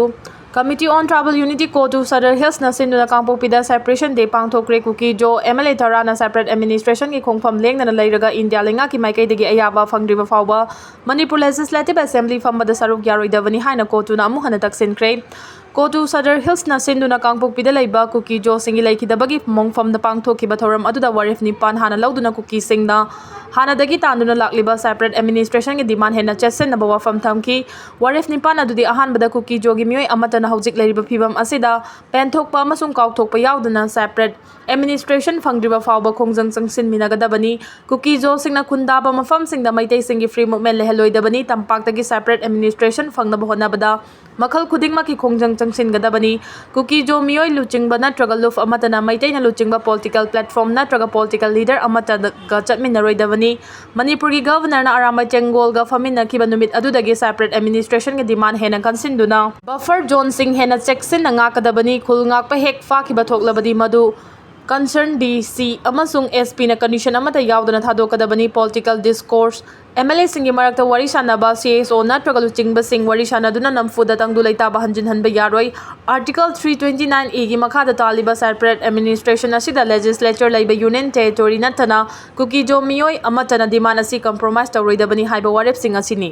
committee on tribal unity COTU Sadar ꯍꯤꯜꯁꯅ ꯁꯤꯟꯗꯨꯅ ꯀꯥꯡꯄꯣꯛꯄꯤꯗ ꯁꯦꯄꯔꯦꯁꯟ ꯗꯦ ꯄꯥꯡꯊꯣꯛꯈ꯭ꯔꯦ꯫ ꯀꯨꯀꯤꯖꯣ ꯑꯦꯝ ꯑꯦꯜ ꯑꯦ ꯇꯔꯥꯅ ꯁꯦꯄꯔꯦꯠ ꯑꯦꯗꯃꯤꯅꯤꯁꯇ꯭ꯔꯦꯁꯟꯒꯤ ꯈꯣꯡꯐꯝ ꯂꯦꯡꯗꯅ ꯂꯩꯔꯒ ꯏꯟꯗꯤꯌꯥ ꯂꯩꯉꯥꯛꯀꯤ ꯃꯥꯏꯀꯩꯗꯒꯤ ꯑꯌꯥꯕ ꯐꯪꯗ꯭ꯔꯤꯕ ꯐꯥꯎꯕ ꯃꯅꯤꯄꯨꯔ ꯂꯦꯖꯤꯁꯂꯦꯇꯤꯚ ꯑꯦꯁꯦꯝꯕ꯭ꯂꯤ ꯐꯝꯕꯗ ꯁꯔꯨꯛ ꯌꯥꯔꯣꯏꯗꯕꯅꯤ ꯍꯥꯏꯅ ꯀꯣꯇꯨꯅ ꯑꯃꯨꯛ ꯍꯟꯅ ꯇꯛꯁꯤꯟꯈ꯭ꯔꯦ꯫ ꯀꯣꯇꯨ ꯁꯗꯔ ꯍꯤꯜꯁꯅ ꯁꯤꯟꯗꯨꯅ ꯀꯥꯡꯄꯣꯛꯄꯤꯗ ꯂꯩꯕ ꯀꯨꯀꯤꯖꯣꯁꯤꯡꯒꯤ ꯂꯩꯈꯤꯗꯕꯒꯤ ꯃꯣꯡꯐꯝꯗ ꯄꯥꯡꯊꯣꯛꯈꯤꯕ ꯊꯧꯔꯝ ꯑꯗꯨꯗ ꯋꯥꯔꯦꯞ ꯅꯤꯄꯥꯟ ꯍꯥꯟꯅ ꯂꯧꯗꯨꯅ ꯀꯨꯀꯤꯁꯤꯡꯅ ꯍꯥꯟꯅꯗꯒꯤ ꯇꯥꯟꯗꯨꯅ ꯂꯥꯛꯂꯤꯕ ꯁꯦꯄꯔꯦꯠ ꯑꯦꯗꯃꯤꯅꯤꯁꯇ꯭ꯔꯦꯁꯟꯒꯤ ꯗꯤꯃꯥꯟ ꯍꯦꯟꯅ ꯆꯦꯠꯁꯤꯟꯅꯕ ꯋꯥꯐꯝ ꯊꯝꯈꯤ꯫ ꯋꯥꯔꯦꯞ ꯅꯤꯄꯥꯟ ꯑꯗꯨꯗꯤ ꯑꯍꯥꯟꯕꯗ ꯀꯨꯀꯤꯖꯣꯒꯤ ꯃꯤꯑꯣꯏ ꯑꯃꯠꯇꯅ ꯍꯧꯖꯤꯛ ꯂꯩꯔꯤꯕ ꯐꯤꯕꯝ ꯑꯁꯤꯗ ꯄꯦꯟꯊꯣꯛꯄ ꯑꯃꯁꯨꯡ ꯀꯥꯎꯊꯣꯛꯄ ꯌꯥꯎꯗꯅ ꯁꯦꯄꯔꯦꯠ ꯑꯦꯗꯃꯤꯅꯤꯁꯇ꯭ꯔꯦꯁꯟ ꯐꯪꯗ꯭ꯔꯤꯕ ꯐꯥꯎꯕ ꯈꯣꯡꯖꯪ ꯆꯪꯁꯤꯟꯃꯤꯟꯅꯒꯗꯕꯅꯤ꯫ ꯀꯨꯀꯤꯖꯣꯁꯤꯡꯅ ꯈꯨꯟꯗꯥꯕ ꯃꯐꯝꯁꯤꯡꯗ ꯃꯩꯇꯩꯁꯤꯡꯒꯤ ꯐ꯭ꯔꯤ ꯃꯨꯚꯃꯦꯟ ꯂꯩꯍꯜꯂꯣꯏꯗꯕꯅꯤ꯫ ꯇꯝꯄꯥꯛꯇꯒꯤ ꯁꯦꯄꯔꯦꯠ ꯑꯦꯗꯃꯤꯅꯤꯁꯇ꯭ꯔꯦꯁꯟ ꯐꯪꯅꯕ ꯍꯣꯠꯅꯕꯗ ꯃꯈꯜ ꯈꯨꯗꯤꯡꯃꯛꯀꯤ ꯈꯣꯡꯖꯪ ꯆꯪꯁꯤꯟꯒꯗꯕꯅꯤ꯫ ꯀꯨꯀꯤꯖꯣ ꯃꯤꯑꯣꯏ ꯂꯨꯆꯤꯡꯕ ꯅꯠꯇ꯭ꯔꯒ ꯂꯨꯞ ꯑꯃꯠꯇꯅ ꯃꯩꯇꯩꯅ ꯂꯨꯆꯤꯡꯕ ꯄꯣꯂꯤꯇꯤꯀꯦꯜ ꯄ꯭ꯂꯦꯠꯐꯣꯔꯝ ꯅꯠꯇ꯭ꯔꯒ ꯄꯣꯂꯤꯇꯤꯀꯦꯜ ꯂꯤꯗꯔ ꯑꯃꯠꯇꯒ ꯆꯠꯃꯤꯟꯅꯔꯣꯏꯗꯕꯅꯤ꯫ ꯃꯅꯤꯄꯨꯔꯒꯤ ꯒꯚꯔꯅꯔꯅ ꯑꯔꯥꯝꯕꯥꯏ ꯇꯦꯡꯒꯣꯜꯒ ꯐꯝꯃꯤꯟꯅꯈꯤꯕ ꯅꯨꯃꯤꯠ ꯑꯗꯨꯗꯒꯤ ꯁꯦꯄꯔꯦꯠ ꯑꯦꯗꯃꯤꯅꯤꯁꯇ꯭ꯔꯦꯁꯟꯒꯤ ꯗꯤꯃꯥꯟ ꯍꯦꯟꯅ ꯀꯟꯁꯤꯟꯗꯨꯅ ꯕꯐꯔ ꯖꯣꯟꯁꯤꯡ ꯍꯦꯟꯅ ꯆꯦꯛꯁꯤꯟꯅ ꯉꯥꯛꯀꯗꯕꯅꯤ꯫ ꯈꯨꯜ ꯉꯥꯛꯄ ꯍꯦꯛ ꯐꯥꯈꯤꯕ ꯊꯣꯛꯂꯕꯗꯤ ꯃꯗꯨ ꯀꯟꯁꯔꯟ ꯗꯤ ꯁꯤ ꯑꯃꯁꯨꯡ ꯑꯦꯁ ꯄꯤꯅ ꯀꯟꯗꯤꯁꯟ ꯑꯃꯠꯇ ꯌꯥꯎꯗꯅ ꯊꯥꯗꯣꯛꯀꯗꯕꯅꯤ꯫ ꯄꯣꯂꯤꯇꯤꯀꯦꯜ ꯗꯤꯁꯀꯣꯔꯁ, ꯑꯦꯝ ꯑꯦꯜ ꯑꯦꯁꯤꯡꯒꯤ ꯃꯔꯛꯇ ꯋꯥꯔꯤ ꯁꯥꯟꯅꯕ, ꯁꯤ ꯑꯦꯁ ꯑꯣ ꯅꯠꯇ꯭ꯔꯒ ꯂꯨꯆꯤꯡꯕꯁꯤꯡ ꯋꯥꯔꯤ ꯁꯥꯟꯅꯗꯨꯅ ꯅꯝꯐꯨꯗ ꯇꯪꯗꯨ ꯂꯩꯇꯥꯕ ꯍꯟꯖꯤꯟꯍꯟꯕ ꯌꯥꯔꯣꯏ꯫ ꯑꯥꯔꯇꯤꯀꯜ ꯊ꯭ꯔꯤ ꯇ꯭ꯋꯦꯟꯇꯤ ꯅꯥꯏꯟ ꯏꯒꯤ ꯃꯈꯥꯗ ꯇꯥꯜꯂꯤꯕ ꯁꯦꯄꯔꯦꯠ ꯑꯦꯗꯃꯤꯅꯤꯁꯇ꯭ꯔꯦꯁꯟ ꯑꯁꯤꯗ ꯂꯦꯖꯤꯁꯂꯦꯆꯔ ꯂꯩꯕ ꯌꯨꯅꯤꯌꯟ ꯇꯦꯔꯤꯇꯣꯔꯤ ꯅꯠꯇꯅ ꯀꯨꯀꯤꯖꯣ ꯃꯤꯑꯣꯏ ꯑꯃꯠꯇꯅ ꯗꯤꯃꯥꯟ ꯑꯁꯤ ꯀꯝꯄ꯭ꯔꯣꯃꯥꯏꯁ ꯇꯧꯔꯣꯏꯗꯕꯅꯤ ꯍꯥꯏꯕ ꯋꯥꯔꯦꯞꯁꯤꯡ ꯑꯁꯤꯅꯤ꯫